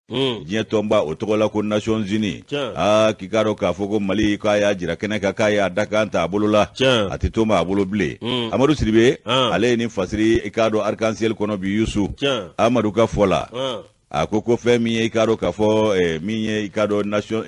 Diɲɛ tɔnba o tɔgɔ la ko Nations Unies, aa k'i k'a dɔn k'a fɔ ko Mali k'a y'a jira kɛnɛ kan k'a y'a dakan ta a bolo la, a tɛ to ma a bolo bilen. Amadu Sidibe, ale ye nin fasiri i k'a dɔn Arc-en-Ciel kɔnɔ bi Yusu. Amadu ka fɔ la, a ko ko fɛn min ye i k'a dɔn k'a fɔ min ye i k'a dɔn nation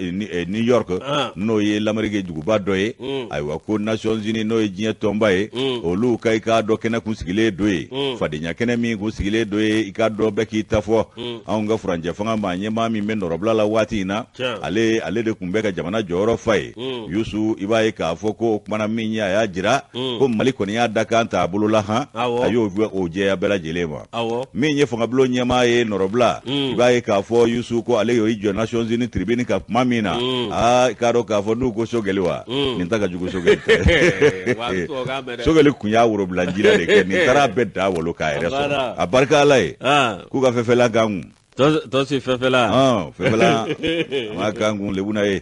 New York, n'o ye Lameriki duguba dɔ ye, ayiwa ko Nations Unies, n'o ye diɲɛ tɔnba ye, olu ka i k'a dɔn kɛnɛ kun sigilen don yen, fadenya kɛnɛ min kun sigilen don yen, i k'a dɔn bɛɛ k'i ta fɔ. Anw ka furancɛ fanga maa ɲɛmaa min bɛ nɔrɔbila la waati in na, ale de tun bɛ ka jamana jɔyɔrɔ fa yen. Yusu, i b'a ye k'a fɔ ko o kumana min ye, a y'a jira ko Mali kɔni y'a dakan ta a bolo la han, a y'o o jɛya bɛɛ lajɛlen ma. Min ye fangabulon ɲɛmaa ye nɔrɔbila, i b'a ye k'a fɔ Yusu ko ale y'i jɔ Nations Unies tribune kan kuma min na, aa i k'a dɔn k'a fɔ n'u ko Sogɛli wa, nin ta ka jugu Sogɛli. Sogɛli kun y'a worobila jira de kɛ, nin taara bɛɛ da wolo k'a yɛrɛ sɔrɔ. A barika Ala ye k'u ka fɛfɛla kan kun. Tɔsi fɛfɛla. Fɛfɛla a ma kan kun lebuna ye.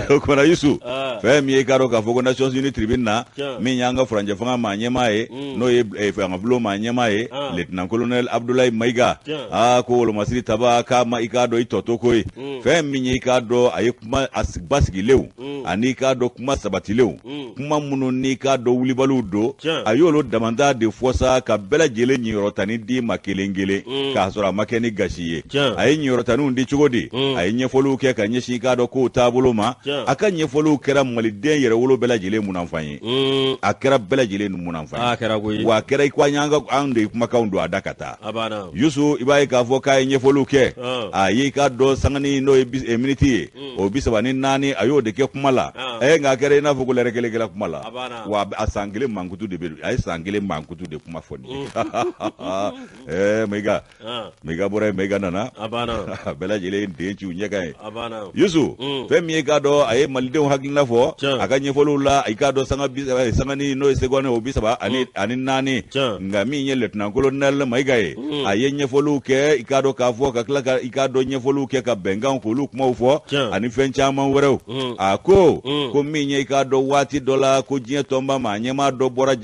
O kumana Yusu, fɛn min ye i k'a dɔn k'a fɔ ko Nations Unies tribune na, min y'an ka furancɛ fanga maa ɲɛmaa ye, n'o ye fangabulon maa ɲɛmaa ye, lieutenant colonel Abdoulaye Mayiga, aa ko wolomasiri taba k'a ma i k'a dɔn i tɔ to ko ye. Fɛn min ye i k'a dɔn a ye kuma basigilenw ani i k'a dɔn kuma sabatilenw, kuma minnu n'i k'a dɔn wulibaliw don, a y'olu damanta de fɔ sa ka bɛɛ lajɛlen ɲiyɔrɔtani d'i ma kelen kelen, k'a sɔrɔ a ma kɛ ni gasi ye. A ye ɲiyɔrɔtaniw di cogo di? A ye ɲɛfɔliw kɛ ka ɲɛsin i k'a dɔn kow taabolo ma. A ka ɲɛfɔliw kɛra maliden yɛrɛwolo bɛɛ lajɛlen munanfan ye. A kɛra bɛɛ lajɛlen munanfan ye, wa a kɛra i ko an y'an ka anw de ye kumakanw don a da ka taa. Yusu, i b'a ye k'a fɔ k'a ye ɲɛfɔliw kɛ, a ye i k'a dɔn sangani n'o ye miniti ye, o 34, a y'o de kɛ kuma la. Nka a kɛra i n'a fɔ ko lɛrɛ kelen kɛra kuma la. Wa a san kelen mankutu de bɛ, a ye san kelen mankutu de kuma fɔ nin ye. Mayiga, Mayiga bɔra yen, Mayiga nana, a bɛɛ lajɛlen den ci u ɲɛ kan ye. Yusu, fɛn min ye k'a dɔn a ye malidenw hakilina fɔ a ka ɲɛfɔliw la, i k'a dɔn sanga sangani n'o ye seconde o 34, nka min ye lieutenant colonel Mayiga ye, a ye ɲɛfɔliw kɛ i k'a dɔn k'a fɔ ka tila ka i k'a dɔn ɲɛfɔliw kɛ ka bɛnkanw k'olu kumaw fɔ ani fɛn caman wɛrɛw. A ko ko min ye i k'a dɔn waati dɔ la ko diɲɛ tɔnba maa ɲɛmaa dɔ bɔra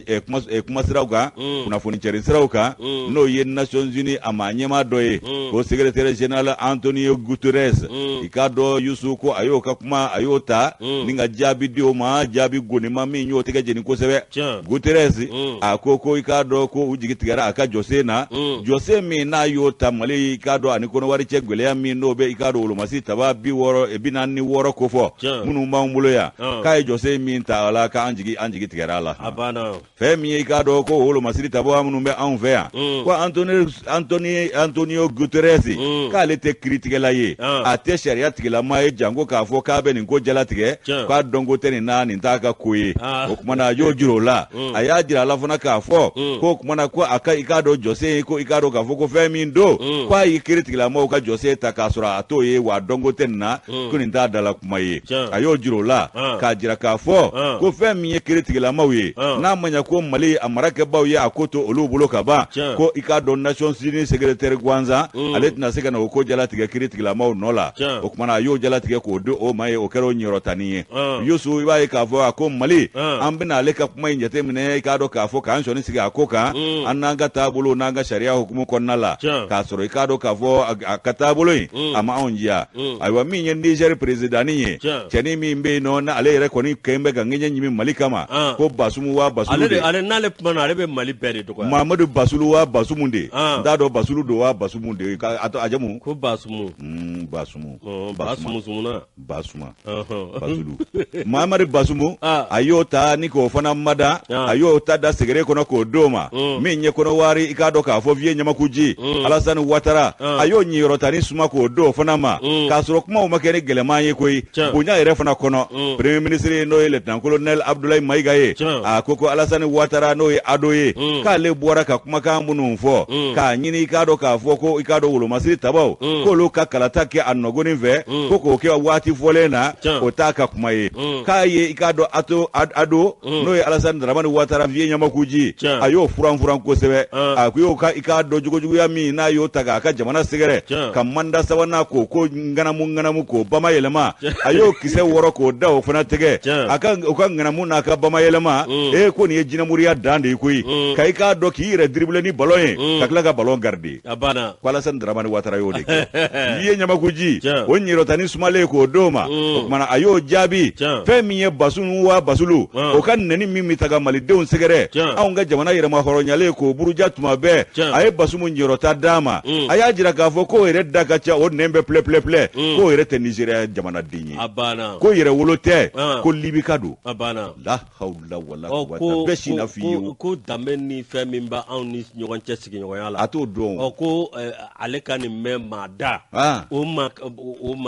kumasiraw kan, kunnafoni cɛrin siraw kan, n'o ye Nations Unies a maa ɲɛmaa dɔ ye, ko secrétaire général Antonio Guterres, i k'a dɔn Yusu ko a y'o ka kuma a y'o ta ni ka jaabi di o ma, jaabi gonima min y'o tɛgɛ jeni kosɛbɛ. Guterres a ko ko i k'a dɔn ko u jigi tigɛra a ka jɔsen na, jɔsen min n'a y'o ta Mali i k'a dɔn ani Kɔnɔwari cɛ gɛlɛya min n'o bɛ i k'a dɔn wolomasiri taba 46 kofɔ minnu b'an bolo yan, k'a ye jɔsen min ta a la k'an jigi an jigi tigɛra a la. Fɛn min ye i k'a dɔn ko wolomasiri taba minnu bɛ anw fɛ yan, ko Antonio Guterres k'ale tɛ kiritigɛla ye, a tɛ sariya tigilama ye, janko k'a fɔ k'a bɛ nin ko jalatigɛ, k'a dɔnko tɛ nin na, nin t'a ka ko ye. O tuma na a y'o jira o la. A y'a jira a la fana k'a fɔ ko o tuma na ko a ka i k'a dɔn jɔsen ye, ko i k'a dɔn k'a fɔ ko fɛn min don, k'a ye kiritigilamaw ka jɔsen ta k'a sɔrɔ a t'o ye, wa a dɔnko tɛ nin na, ko nin t'a dala kuma ye. A y'o jira o la k'a jira k'a fɔ ko fɛn min ye kiritigilamaw ye, n'a ma ɲɛ ko Mali a marakɛbaw ye a ko to olu bolo ka ban, ko i k'a dɔn Nations Unies secrétaire gansan ale tɛna se ka na o ko jalatigɛ kiritigilamaw nɔ la. O tuma na a y'o jalatigɛ k'o di o ma ye, o kɛra o ɲiyɔrɔtani ye. Yusu, i b'a ye k'a fɔ a ko Mali an bɛna ale ka kuma in jateminɛ i k'a dɔn k'a fɔ k'an sɔnni sigi a ko kan, an n'an ka taabolo n'an ka sariya hukumu kɔnɔna la, k'a sɔrɔ i k'a dɔn k'a fɔ a ka taabolo in a ma anw diya. Ayiwa, min ye Niger président ye, cɛnin min bɛ yen nɔ n'ale yɛrɛ kɔni kɛn bɛ ka ŋɛɲɛ ɲimi Mali kama, ko Basumu wa Basulu de, ale n'ale kumana ale bɛ Mali bɛɛ de dɔgɔya. Mamadu Basulu wa Basumu de, n t'a dɔn Basulu don wa Basumu de, a jamu ko Basumu. Basumu. Basumu sumuna. Basuma Basulu, Mahamadu Basumu, a y'o ta ni k'o fana mada, a y'o ta da segere kɔnɔ k'o d'o ma. Min ye Kɔnɔwari i k'a dɔn k'a fɔ vieux ɲamakuji Alasani Watara, a y'o ɲiyɔrɔtani suma k'o d'o fana ma, k'a sɔrɔ kumaw ma kɛ ni gɛlɛman ye koyi, bonya yɛrɛ fana kɔnɔ. Premier ministre n'o ye lieutenant colonel Abdoulaye Mayiga ye, a ko ko Alasani Watara n'o ye ADO ye, k'ale bɔra ka kumakan minnu fɔ k'a ɲini i k'a dɔn k'a fɔ ko i k'a dɔn wolomasiri tabaw k'olu ka kalata kɛ a nɔgɔnin fɛ, ko k'o kɛ waati fɔlen kelen na, o t'a ka kuma ye. K'a ye i k'a dɔn ato ado n'o ye Alasani Daramani Watara Viye Ɲamakuji, a y'o furan furan kosɛbɛ. A ko y'o ka i k'a dɔn jogojuguya min n'a y'o ta k'a ka jamana sɛgɛrɛ ka manda sabanan k'o ko ŋanamu ŋanamu k'o bamayɛlɛma, a y'o kisɛ wɔrɔ k'o da o fana tɛgɛ a ka o ka ŋanamu n'a ka bamayɛlɛma. Ee, ko nin ye jinɛmoriya dan de ye koyi, ka i k'a dɔn k'i yɛrɛ diribile ni balon ye ka tila ka balon garder. A banna. Ko Alasani Daramani Watara y'o de kɛ. Viye Ɲamakuji, o ɲirɔtani sumalen k'o d'o ma, o kumana a y'o jaabi. Fɛn min ye Basunu wa Basulu, o ka nɛni min bɛ taga malidenw sɛgɛrɛ, anw ka jamana yɛrɛma hɔrɔnyalen k'o buruja tuma bɛɛ, a ye Basumu ɲirɔta d'a ma. A y'a jira k'a fɔ k'o yɛrɛ da ka ca, o nɛn bɛ pilɛ pilɛ pilɛ, k'o yɛrɛ tɛ Nizeriya jamanaden ye, A banna. ko yɛrɛwolo tɛ, ko Libika don. A banna. La hawla wala quwwata bɛɛ si na f'i ye. Ko danbe ni fɛn min bɛ anw ni ɲɔgɔn cɛ sigiɲɔgɔnya la, a t'o dɔn. Ɔ, ko ale ka nin mɛn maa da, o ma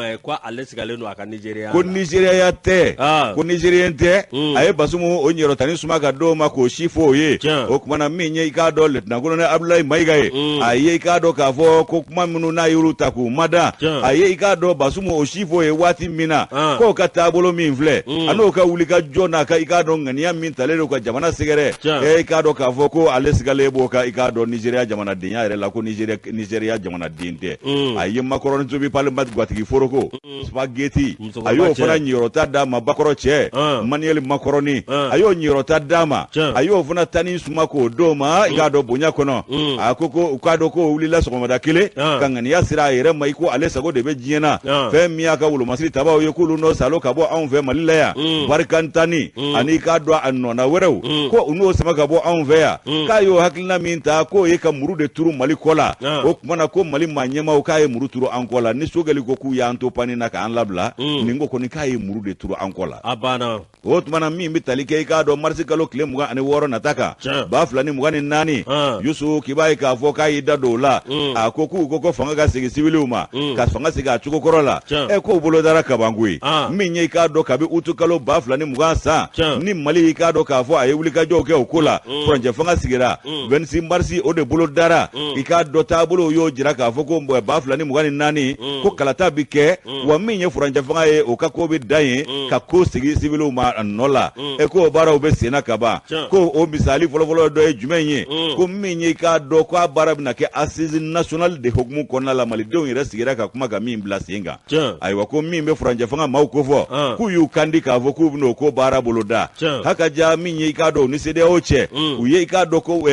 ye ko ale sigalen don a ka Nizeriya. Ko Nizeriya tɛ, ko Nizeriyɛn tɛ. A ye Basumu o ɲɛrɔtani suma ka d'o ma k'o si fɔ o ye. O kumana min ye i k'a dɔn lieutenant colonel Abdoulaye Mayiga ye, a ye i k'a dɔn k'a fɔ ko kuma minnu n'a y'olu ta k'u mada, a ye i k'a dɔn Basumu o si fɔ o ye waati min na, k'o ka taabolo min filɛ, a n'o ka wulikajɔ n'a ka i k'a dɔn ŋaniya min talen don ka jamana sɛgɛrɛ, i k'a dɔn k'a fɔ ko ale sigalen b'o ka i k'a dɔn Nizeriya jamanadenya yɛrɛ la, ko Nizeriya jamanaden tɛ. A ye makɔrɔni tobi palima gatigi foroko spaghetti, a y'o fana ɲiyɔrɔta d'a ma. Bakɔrɔ cɛ Manuel Makɔrɔni, a y'o ɲiyɔrɔta d'a ma, a y'o fana tani suma k'o d'o ma i k'a dɔn bonya kɔnɔ. A ko ko u k'a dɔn k'o wulila sɔgɔmada kelen ka ŋaniya sira a yɛrɛ ma i ko ale sago de bɛ diɲɛ na. Fɛn min y'a ka wolomasiri tabaw ye, k'olu nɔ salo ka bɔ anw fɛ Mali la yan, Barkhane tani ani i k'a dɔn a nɔna wɛrɛw, ko u n'o sama ka bɔ anw fɛ yan, k'a y'o hakilina min ta, k'o ye ka muru de turu Mali kɔ la. O tuma na ko Mali maa ɲɛmaaw k'a ye muru turu an kɔ la ni Sogɛli ko k'u y'an to panni na k'an labila nin ko kɔni, k'a ye muru de turu an kɔ la. A banna. O tuma na min bɛ tali kɛ i k'a dɔn marisi kalo tile 26 nata kan, 2024, Yusu, k'i b'a ye k'a fɔ k'a y'i da don o la. A ko k'u ko ko fanga ka segin siwiliw ma, ka fanga segin a cogo kɔrɔ la. Ɛ, k'o bolodara kaban koyi. Min ye i k'a dɔn kabi utu kalo 2020 san ni Mali i k'a dɔn k'a fɔ a ye wulikajɔw kɛ o ko la, furancɛ fanga sigira 26 marisi, o de bolodara. I k'a dɔn taabolo y'o jira k'a fɔ ko 2024 ko kalata bɛ kɛ, wa min ye furancɛ fanga ye, o ka ko bɛ dan ye ka ko segin siwiliw ma a nɔ la. E k'o baaraw bɛ senna ka ban. Ko o misali fɔlɔfɔlɔ dɔ ye jumɛn ye? Ko min ye i k'a dɔn ko a baara bɛna kɛ assise nationale de hukumu kɔnɔna la, malidenw yɛrɛ sigira ka kuma ka min bila sen kan. Ayiwa, ko min bɛ furancɛ fanga maaw kofɔ, k'u y'u kandi k'a fɔ k'u bɛna o ko baara boloda. Hakaja, min ye i k'a dɔn u ni CEDEAO cɛ, u ye i k'a dɔn ko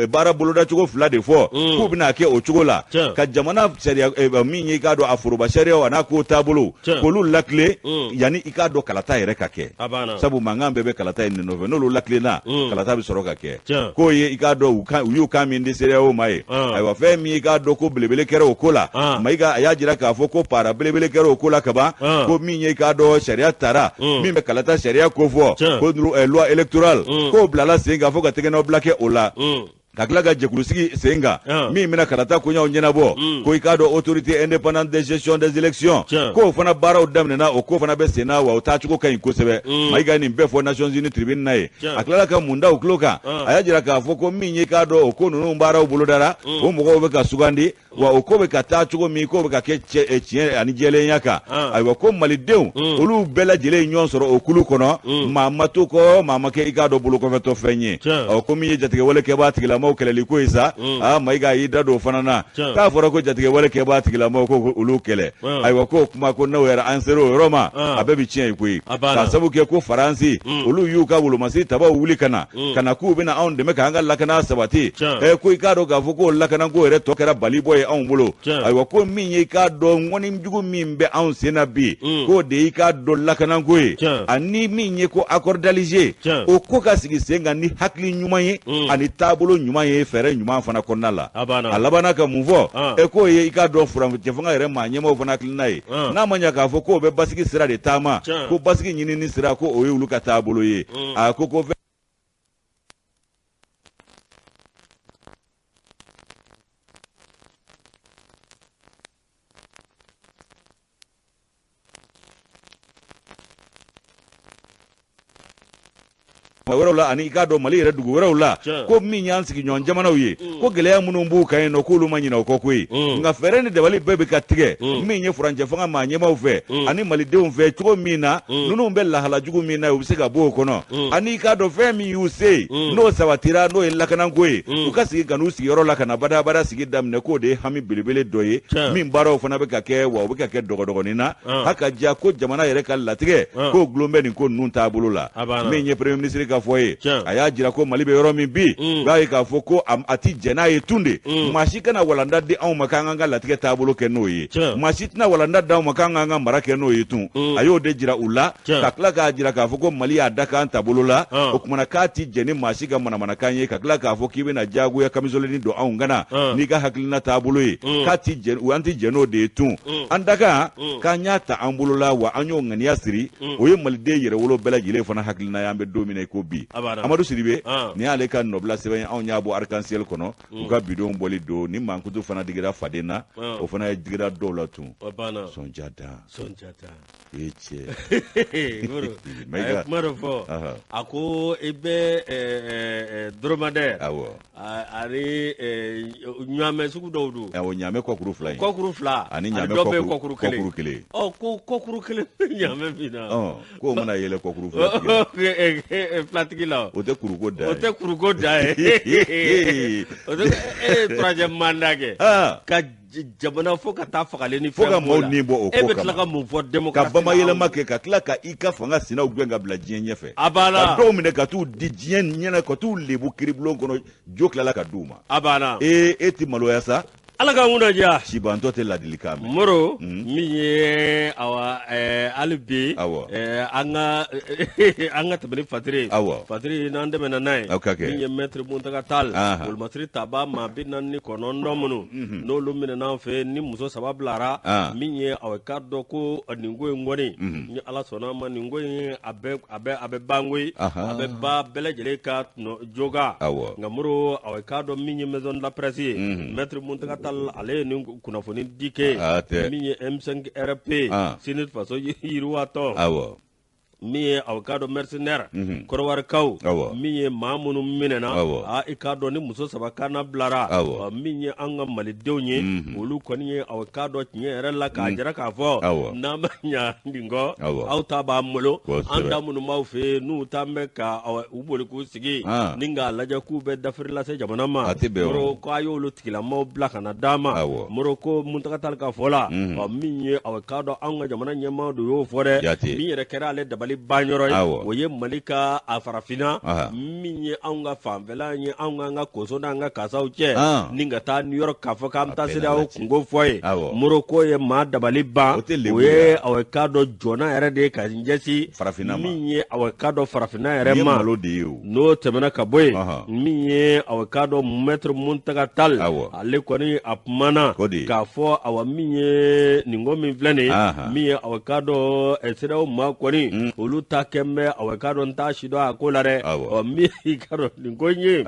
baara bolodacogo fila de fɔ, k'u bɛna kɛ o cogo la ka jamana sariya, min ye i k'a dɔn a foroba sariyaw a n'a ko taabolo, k'olu lakile yanni i k'a dɔn kalata yɛrɛ ka kɛ, sabu mankan bɛɛ bɛ kalata in de nɔfɛ. N'olu lakilenna, kalata bɛ sɔrɔ ka kɛ. K'o ye i k'a dɔn u y'u kan min di CEDEAO ma ye. Ayiwa, fɛn min i k'a dɔn ko belebele kɛra o ko la, Mayiga a y'a jira k'a fɔ ko para belebele kɛra o ko la kaban. Ko min ye i k'a dɔn sariya tara min bɛ kalata sariya kofɔ, ko loi électorale, k'o bilala sen kan fo ka tɛgɛnɔbila kɛ o la, ka tila ka jɛkulu sigi sen kan min bɛna kalata koɲaw ɲɛnabɔ, ko i k'a dɔn autorité indépendante de gestion des élections, k'o fana baaraw daminɛna, o ko fana bɛ sen na, wa o taacogo ka ɲi kosɛbɛ. Mayiga nin bɛɛ fɔ Nations Unies tribune na ye. A tilala ka mun da u tulo kan? A y'a jira k'a fɔ ko min ye k'a dɔn o ko ninnu baaraw bolodara, o mɔgɔw bɛ ka sugandi, wa o ko bɛ ka taa cogo min, k'o bɛ ka kɛ tiɲɛ ani jɛlenya kan. Ayiwa, ko malidenw olu bɛɛ lajɛlen ye ɲɔgɔn sɔrɔ o kulu kɔnɔ, maa ma to kɔ, maa ma kɛ i k'a dɔn bolokɔfɛtɔ fɛn ye. Ɔ, ko min ye jatigɛwale kɛbaa tigilamaw kɛlɛli ko ye sa, aa, Mayiga y'i da don o fana na, k'a fɔra ko jatigɛwale kɛbaa tigilamaw ko olu kɛlɛ. Ayiwa, k'o kuma ko n'o yɛrɛ an sera o yɔrɔ ma, a bɛɛ bɛ tiɲɛ ye koyi, k'a sabu kɛ ko Faransi olu y'u ka wolomasiri tabaw wuli ka na ka na k'u bɛna anw dɛmɛ k'an ka lakana sabati. Ko i k'a dɔn k'a fɔ k'o lakanako yɛrɛ tɔ kɛra bali bɔ ye anw bolo. Ayiwa, ko min ye i k'a dɔn ŋɔni jugu min bɛ anw sen na bi, k'o de y'i k'a dɔn lakanako ye, ani min ye ko accord d'Alger, o ko ka sigi sen kan ni hakili ɲuman ye ani taabolo ɲuman ye, fɛɛrɛ ɲuman fana kɔnɔna la. A labanna ka mun fɔ? E k'o ye i k'a dɔn furancɛ fanga yɛrɛ maa ɲɛmaaw fana hakilina ye, n'a ma ɲɛ k'a fɔ k'o bɛ basigi sira de taama, ko basigi ɲinini sira, ko o ye olu ka taabolo ye. A ko ko wɛrɛw la ani i k'a dɔn Mali yɛrɛ dugu wɛrɛw la ko min y'an sigiɲɔgɔn jamanaw ye mm. ko gɛlɛya minnu b'u kan yen nɔ k'olu ma ɲinɛ o kɔ koyi mm. nka fɛɛrɛ ni dabali bɛɛ bɛ ka tigɛ mm. min ye furancɛ fanga maa ɲɛmaaw fɛ ani malidenw fɛ cogo min na ninnu bɛ lahala jugu min na u bɛ se ka bɔ o kɔnɔ ani i k'a dɔn fɛn min y'u se yen n'o sabatira n'o ye lakanako ye u ka segin ka n'u sigiyɔrɔ la ka na badabada sigi daminɛ k'o de ye hami belebele dɔ ye min baaraw fana bɛ ka kɛ wa u bɛ ka kɛ dɔgɔdɔgɔnin na a ka ja ko jamana yɛrɛ ka latigɛ k'o gulon bɛ nin ko ninnu taabolo la min ye premier ministre ka fɔ ye a y'a jira ko mali bɛ yɔrɔ min bi mm. b'a ye k'a fɔ ko a ti jɛn n'a ye tun de mm. maa si kana walanda di anw ma k'an k'an ka latigɛ taabolo kɛ n'o ye maa si tɛna walanda d'anw ma k'an k'an ka mara kɛ n'o ye tun mm. a y'o de jira u la ka tila k'a jira k'a fɔ ko mali y'a dakan ta bolo la o kumana k'a ti jɛn ni maa si ka manamanakan ye ka tila k'a fɔ k'i bɛna diyagoya kamisoleni don anw kan na n'i ka hakilina taabolo ye k'a ti jɛn an ti jɛn n'o de ye tun an dakan k'an y'a ta an bolo la wa an y'o ŋaniya siri o ye maliden yɛrɛwolo bɛɛ lajɛlen fana hakilina ye an bɛ don min na i ko bi amadu sidibe nin y'ale ka nɔbila sɛbɛn ye anw y'a bɔ arc-en-ciel kɔnɔ u ka bidon bɔli don ni mankutu fana digira faden na o fana ye digira dɔw la tun sonja dan e cɛ a ye kuma dɔ fɔ a ko i bɛ dromadaire awɔ ani ɲaamɛ sugu dɔw don awɔ ɲaamɛ kɔkuru fila in kɔkuru fila ani ɲaamɛ dɔ bɛ kɔkuru kelen kelen ɔ ko kɔkuru kelen bɛ ɲaamɛ min na k'o mana yɛlɛ kɔkuru filatigi la o tɛ kuruko dan ye o tɛ kuruko dan ye o tɛ e ye troisième mandat kɛ ka jamana fo ka taa fagalen ni fo ka maaw ni bɔ o ko e bɛ tila ka mun fɔ démocratie ka bamayɛlɛma kɛ ka tila ka i ka fanga sinaw gɛn ka bila diɲɛ ɲɛfɛ a banna ka dɔw minɛ ka t'u di diɲɛ ɲɛna ka t'u lebu kiribulon kɔnɔ jo tilala ka d'u ma a banna ee e ti maloya sa ala k'an kunna diya sibantɔ tɛ ladilikan mɛn moro min ye awa hali bi awɔ an ka an ka tɛmɛ ni fatiri ye awɔ fatiri n'an tɛmɛna n'a ye aw ka kɛ min ye maître Muntaga Tall wolomasiri taba maa 49 minnu n'olu minɛna an fɛ ni muso saba bilara min ye aw k'a dɔn ko nin ko in kɔni ni ala sɔnna a ma nin ko in a bɛ a bɛ a bɛ ban koyi a bɛ ban bɛɛ lajɛlen ka joga nka moro aw k'a dɔn min ye maison de la presse ye maître Muntaga Tall ale ye nin kunnafoni di kɛ min ye M5 RP CNID faso yiriwa tɔn min ye aw k'a dɔn mercenaire kɔrɔwarikaw min ye maa minnu minɛna aa i k'a dɔn ni muso saba kana bilara min ye an ka malidenw ye olu kɔni ye aw k'a dɔn tiɲɛ yɛrɛ la k'a jira k'a fɔ n'an ma ɲa nin kɔ aw ta b'an bolo an ta minnu b'aw fɛ yen n'u ta bɛ ka u boli k'u sigi ni k'a lajɛ k'u bɛ dafiri lase jamana ma moro ko a y'olu tigilamaw bila ka na d'an ma moro ko Muntaga Tall ka fɔ la ɔ min ye aw k'a dɔn anw ka jamana ɲɛmaa don y'o fɔ dɛ min yɛrɛ kɛra ale dabali ban yɔrɔ ye o ye Mali ka a farafinna min ye anw ka fanfɛla ye anw k'an ka koso n'an ka kasaw cɛ ni ka taa New York k'a fɔ k'an bɛ taa CEDEAO kunko fɔ yen moro k'o ye maa dabali ban o ye aw k'a dɔn jɔna yɛrɛ de ye ka ɲɛsin farafinna ma min ye aw k'a dɔn farafinna yɛrɛ ma malo de ye o n'o tɛmɛna ka bɔ yen min ye aw k'a dɔn maître Muntaga Tall ale kɔni a kumana k'a fɔ awa min ye nin ko min filɛ nin ye min ye aw k'a dɔn CEDEAO maa kɔni olu ta kɛn bɛ aw k'a dɔn n t'a si dɔn a ko la dɛ ɔ min i k'a dɔn nin ko in ye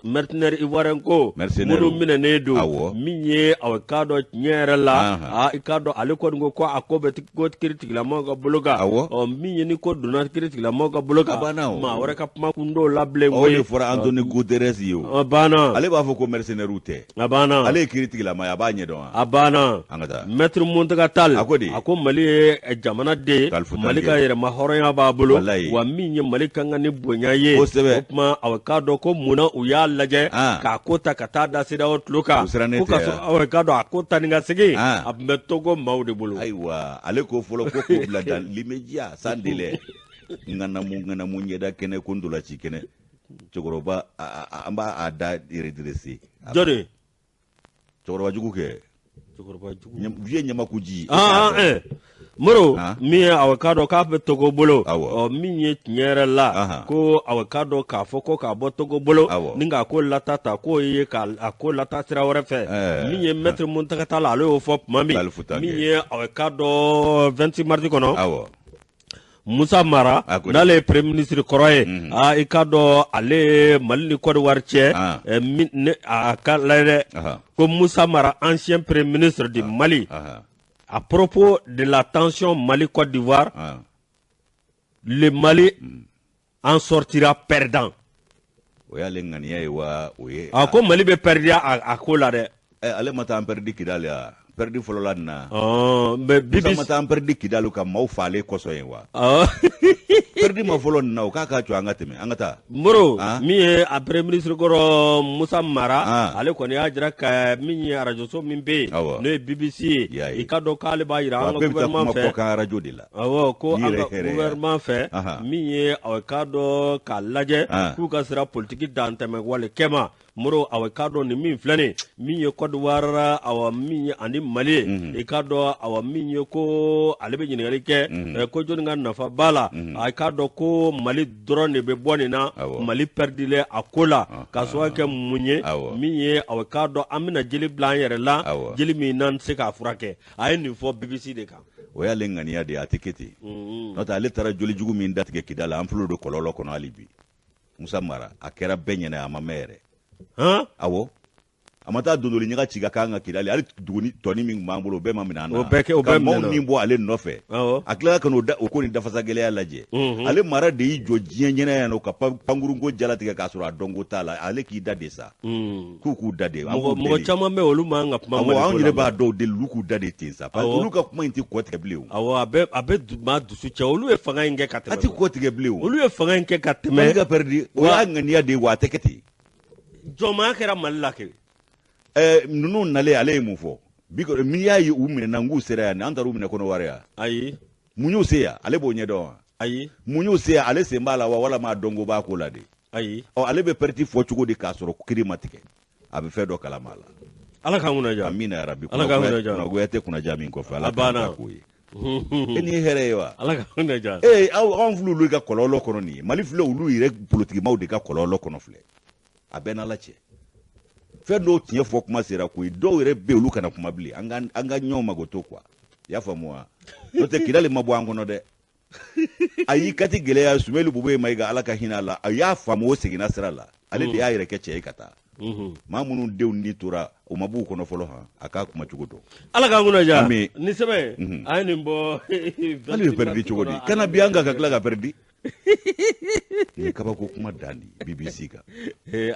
mercenaire ivoirien ko minnu minɛnen don min ye aw k'a dɔn tiɲɛ yɛrɛ la a i k'a dɔn ale kɔni ko ko a ko bɛ ko kiritigilamaw ka bolo kan ɔ min ye ni ko donna kiritigilamaw ka bolo kan maa wɛrɛ ka kuma kun t'o la bilen o de fɔra Antonio Guterres ye o a banna ale b'a fɔ ko mercenaires tɛ a banna ale ye kiritigilama ye a b'a ɲɛdɔn wa a banna an ka taa maître Muntaga Tall a ko di a ko Mali ye jamana de ye Mali ka yɛrɛma hɔrɔnya b'a bolo wa min ye Mali ka kan ni bonya ye kosɛbɛ o tuma aw k'a dɔn ko munna u y'a lajɛ k'a ko ta ka taa da CEDEAO tulo kan ko ka sɔrɔ aw k'a dɔn a ko taa ni ka segin a tun bɛ Togo maaw de bolo ayiwa ale ko fɔlɔ ko k'o bila dans l'immédiat sans délai ŋanamu ŋanamu ɲɛda kɛnɛ ko ntolaci kɛnɛ cɛkɔrɔba an b'a da redresser jɔni cɛkɔrɔba jugu kɛ cɛkɔrɔba jugu vieux ɲamakuji moro min ye aw k'a dɔn k'a bɛ togo bolo ɔ min ye tiɲɛ yɛrɛ la ko aw k'a dɔn k'a fɔ ko k'a bɔ togo bolo ni k'a ko lata ta k'o ye k'a ko lata sira wɛrɛ fɛ min ye maître Muntaga Tall ale y'o fɔ tuma min min ye aw k'a dɔn 26 mars kɔnɔ Musa Mara n'ale ye premier ministre kɔrɔ ye mhm. aa i k'a dɔn ale ye Mali ni Côte d'Ivoire cɛ ah. eh, a ka lajɛ dɛ ko Musa Mara ancien premier ministre du ah. Mali à propos de la tension Mali Côte d'Ivoire ah. le Mali mm. En sortira perdant. O y'ale ŋaniya ye wa o ye? A ko Mali bɛ perdu a ko la dɛ. Ɛ, ale ma taa an perdu Kidali wa? Perdu fɔlɔla nin na. Mais Musa BBC ma taa an perdu Kidali ka maaw faale kosɔn ye wa? Perdu ma fɔlɔ nin na, o k'a k'a jɔ, an ka tɛmɛ, an ka taa. Moro, min ye a premier ministre kɔrɔ Musa Mara, ale kɔni y'a jira ka min ye arajoso min bɛ yen n'o ye BBC ye, i ka dɔn k'ale b'a jira an ka gouvernement fɛ. Wa bɛɛ bɛ taa kuma kɔkan arajo de la. Awɔ, ko an ka gouvernement fɛ, min ye aw k'a dɔn k'a lajɛ k'u ka sira politiki dantɛmɛ wale kɛma. Moro, aw k'a dɔn nin min filɛ nin min ye Côte d'Ivoire, awa min ye ani Mali ye, i k'a dɔn awa min ye ko ale bɛ ɲininkali kɛ ko jɔnni ka nafa b'a la. A k'a dɔn ko Mali dɔrɔn de bɛ bɔ nin na, Mali pɛridilen a ko la, k'a sababu kɛ mun ye? Min ye aw k'a dɔn an bɛna jeli bila an yɛrɛ la, jeli min n'an tɛ se k'a furakɛ. A ye nin fɔ BBC de kan. O y'ale ŋaniya de ye, a tɛ kɛ ten. N'o tɛ, ale taara jolijugu min datigɛ Kidali, an filɛ o de kɔlɔlɔ kɔnɔ hali bi. Musa Mara, a kɛra bɛɛ ɲɛna, a ma mɛn yɛrɛ. Awɔ, a ma taa dondoli ɲaga ci ka k'an ka Kidali, hali duguni tɔni min tun b'an bolo, o bɛɛ ma minɛ an na. O bɛɛ kɛ, o ka bɛɛ maaw minɛna. ni bɔ ale nɔfɛ. A tilala ka n'o da o ko ni dafasa gɛlɛya lajɛ. Ale Mara de y'i jɔ diɲɛ ɲɛna yan nɔ ka pankurunko jalatigɛ k'a sɔrɔ a dɔnko t'a la. Ale k'i da de sa. K'u k'u da de. An mɔgɔ b'u mɔgɔ deli. Caman bɛ olu man ka kuma. Awɔ, Mali anw ko yɛrɛ la. b'a dɔw deli, olu k'u da de ten sa. Parce que olu ka kuma in tɛ kɔ tigɛ bilen o. Awɔ, a bɛ maa dusu cɛ. Olu ye fanga in kɛ ka A tɛmɛ. tɛ kɔ tigɛ bilen o. Olu ye fanga in kɛ ka Mali tɛmɛ. ka perdu, o y'a ŋaniya de ye wa, a tɛ kɛ ten. Jɔnmaya kɛra Mali la kɛ. Ɛɛ, ninnu nalen, ale ye mun fɔ bi kɔni? N'i y'a ye u minɛna, n k'u sera yan, an taara u minɛ Kɔnɔwari yan. Ayi. Mun y'u se yan? Ale b'o ɲɛdɔn wa? Ayi. Mun y'u se yan? Ale sen b'a la wa, walama a dɔnko b'a ko la de? Ayi. Ɔ, ale bɛ perte fɔ cogo di k'a sɔrɔ kiri ma tigɛ? A bɛ fɛn dɔ kalama a la. Ala k'an kunna diya. Amina yarabi. Ala k'an kunna diya. Kunnagoya tɛ kunnaja min kɔfɛ, Ala A k'an banna. ta k'o ye. E nin ye hɛrɛ ye wa? Ala k'an kunna diya. Ee, aw, anw filɛ olu ka kɔlɔlɔ kɔnɔ nin ye. Mali filɛ olu yɛrɛ polotigimaw de ka kɔlɔlɔ kɔnɔ filɛ. A bɛɛ n'Ala cɛ, fɛn dɔw tiɲɛ fɔ kuma sera koyi. Dɔw yɛrɛ bɛ yen, olu kana kuma bilen. An ka ɲɔgɔn mago to quoi, i y'a faamu wa? N'o tɛ, Kidali ma bɔ an kɔnɔ dɛ. A y'i kati gɛlɛya. Sumelu Bube Mayiga, Ala ka hinɛ a la, a y'a faamu, o seginna sira la. Ale de y'a yɛrɛ kɛ cɛ ye ka taa. Maa minnu denw ni tora, o ma b'u kɔnɔ fɔlɔ han, a k'a kuma cogo dɔn. Ala k'an kunna diya. Ami. Ni sɛbɛn a ye nin bɔ. Hali bɛ perdu cogo di kana bi an kan ka tila ka perdu? Nin ye kabako kuma dan di BBC kan.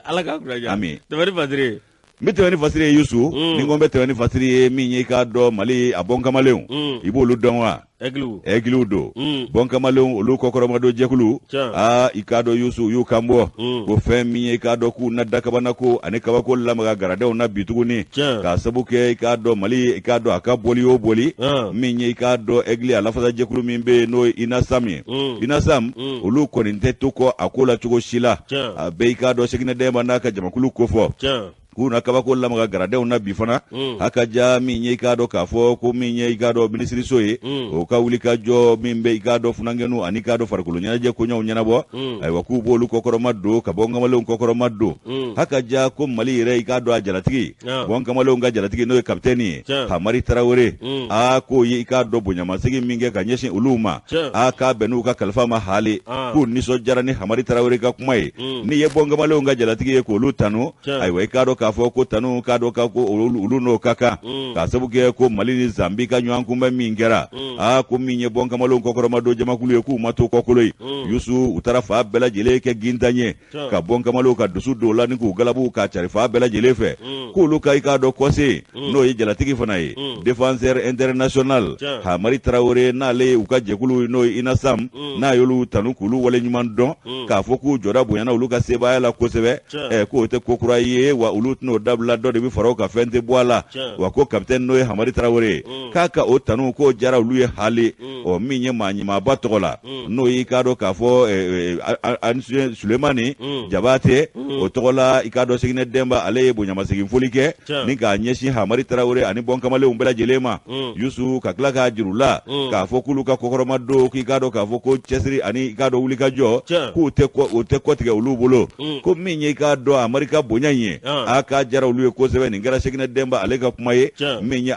Ala k'an kunna diya. Ami. Tɛmɛ ni fasiri ye. N bɛ tɛmɛ ni fasiri ye, Yusu. Ni ko n bɛ tɛmɛ ni fasiri ye, min ye i k'a dɔn Mali a bɔn kamalenw, i b'olu dɔn wa? Ɛgiliw. Ɛgiliw don. Bɔn kamalenw, olu kɔkɔrɔmadon jɛkulu. Aa, i k'a dɔn Yusu, u y'u kan bɔ ko fɛn min ye i k'a dɔn k'u na dakabana ko ani kabako lamaga garadɛw na bi tuguni, k'a sabu kɛ i k'a dɔn Mali, i k'a dɔn a ka bɔli o bɔli min ye i k'a dɔn Ɛgili a lafasa jɛkulu min bɛ yen, n'o ye Inasam ye. Inasam, olu kɔni tɛ to kɔ a ko la cogo si la. A bɛ i k'a dɔn Seginɛ Dɛnba n'a ka jamakulu kofɔ k'u na kabako lamaga garadɛw na bi fana. A ka ja min ye i k'a dɔn k'a fɔ ko min ye i k'a dɔn minisiriso ye, o ka wuli ka jɔ min bɛ i k'a dɔn funankɛninw ani i k'a dɔn farikolo ɲɛnajɛ koɲɛw ɲɛnabɔ, ayiwa, k'u b'olu kɔkɔrɔma don ka bɔ kamalenw kɔkɔrɔma don. A ka ja ko Mali yɛrɛ, i k'a dɔn a jalatigi, bɔn kamalenw ka jalatigi, n'o ye kapitɛni ye, Hamari Tarawele, a k'o ye i k'a dɔn bonyamasegin min kɛ ka ɲɛsin olu ma, a k'a bɛn n'u ka kalifa ma hali, k'u nisɔndiyara ni Hamari Tarawele ka kuma ye. N'i ye bɔn kamalenw ka jalatigi ye k'olu tanu, ayiwa, i k'a dɔn k'a fɔ ko tanu k'a dɔn k'a ko olu n'o ka kan, k'a sabu kɛ ko Mali ni Zanbi ka ɲɔgɔn kunbɛn min kɛra, aa, ko min ye bɔn kamalenw kɔkɔrɔma don jamakulu ye, k'u ma to kɔkolo ye, Yusu. U taara fa bɛɛ lajɛlen kɛ gintan ye ka bɔn kamalenw ka dusu don la ni k'u galabu k'a cari fa bɛɛ lajɛlen fɛ, k'olu ka i k'a dɔn kɔse, n'o ye jalatigi fana ye, défenseur international Hamari Tarawele, n'ale ye u ka jɛkulu n'o ye Inasam, n'a y'olu tanu k'olu waleɲuman dɔn, k'a fɔ k'u jɔda bonyana olu ka sebaaya la kosɛbɛ. Ɛ, k'o tɛ ko kura ye wa, olu tɛn'o dabila. Dɔ de bɛ fara o kan, fɛn tɛ bɔ a la wa. Ko capitaine, n'o ye Hamari Tarawele ye, k'a ka o tanu k'o diyara olu ye hali. Ɔ, min ye maa ɲɛmaaba tɔgɔ la, n'o y'i k'a dɔn k'a fɔ Sulemani Jabate, o tɔgɔ la, i k'a dɔn Seginɛ Dɛnba, ale ye bonyamasegin foli kɛ ni k'a ɲɛsin Hamari Tarawele ani bɔn kamalenw bɛɛ lajɛlen ma, Yusu, ka tila k'a jiru la k'a fɔ k'olu ka kɔkɔrɔma don, k'i k'a dɔn k'a fɔ ko cɛsiri ani i k'a dɔn wulikajɔ, k'u tɛ kɔ, o tɛ kɔtigɛ olu bolo. Ko min ye i k'a dɔn Hamari ka bonya in ye, a k'a diyara olu ye kosɛbɛ. Nin kɛra Sekinɛ Denba ale ka kuma ye, min ye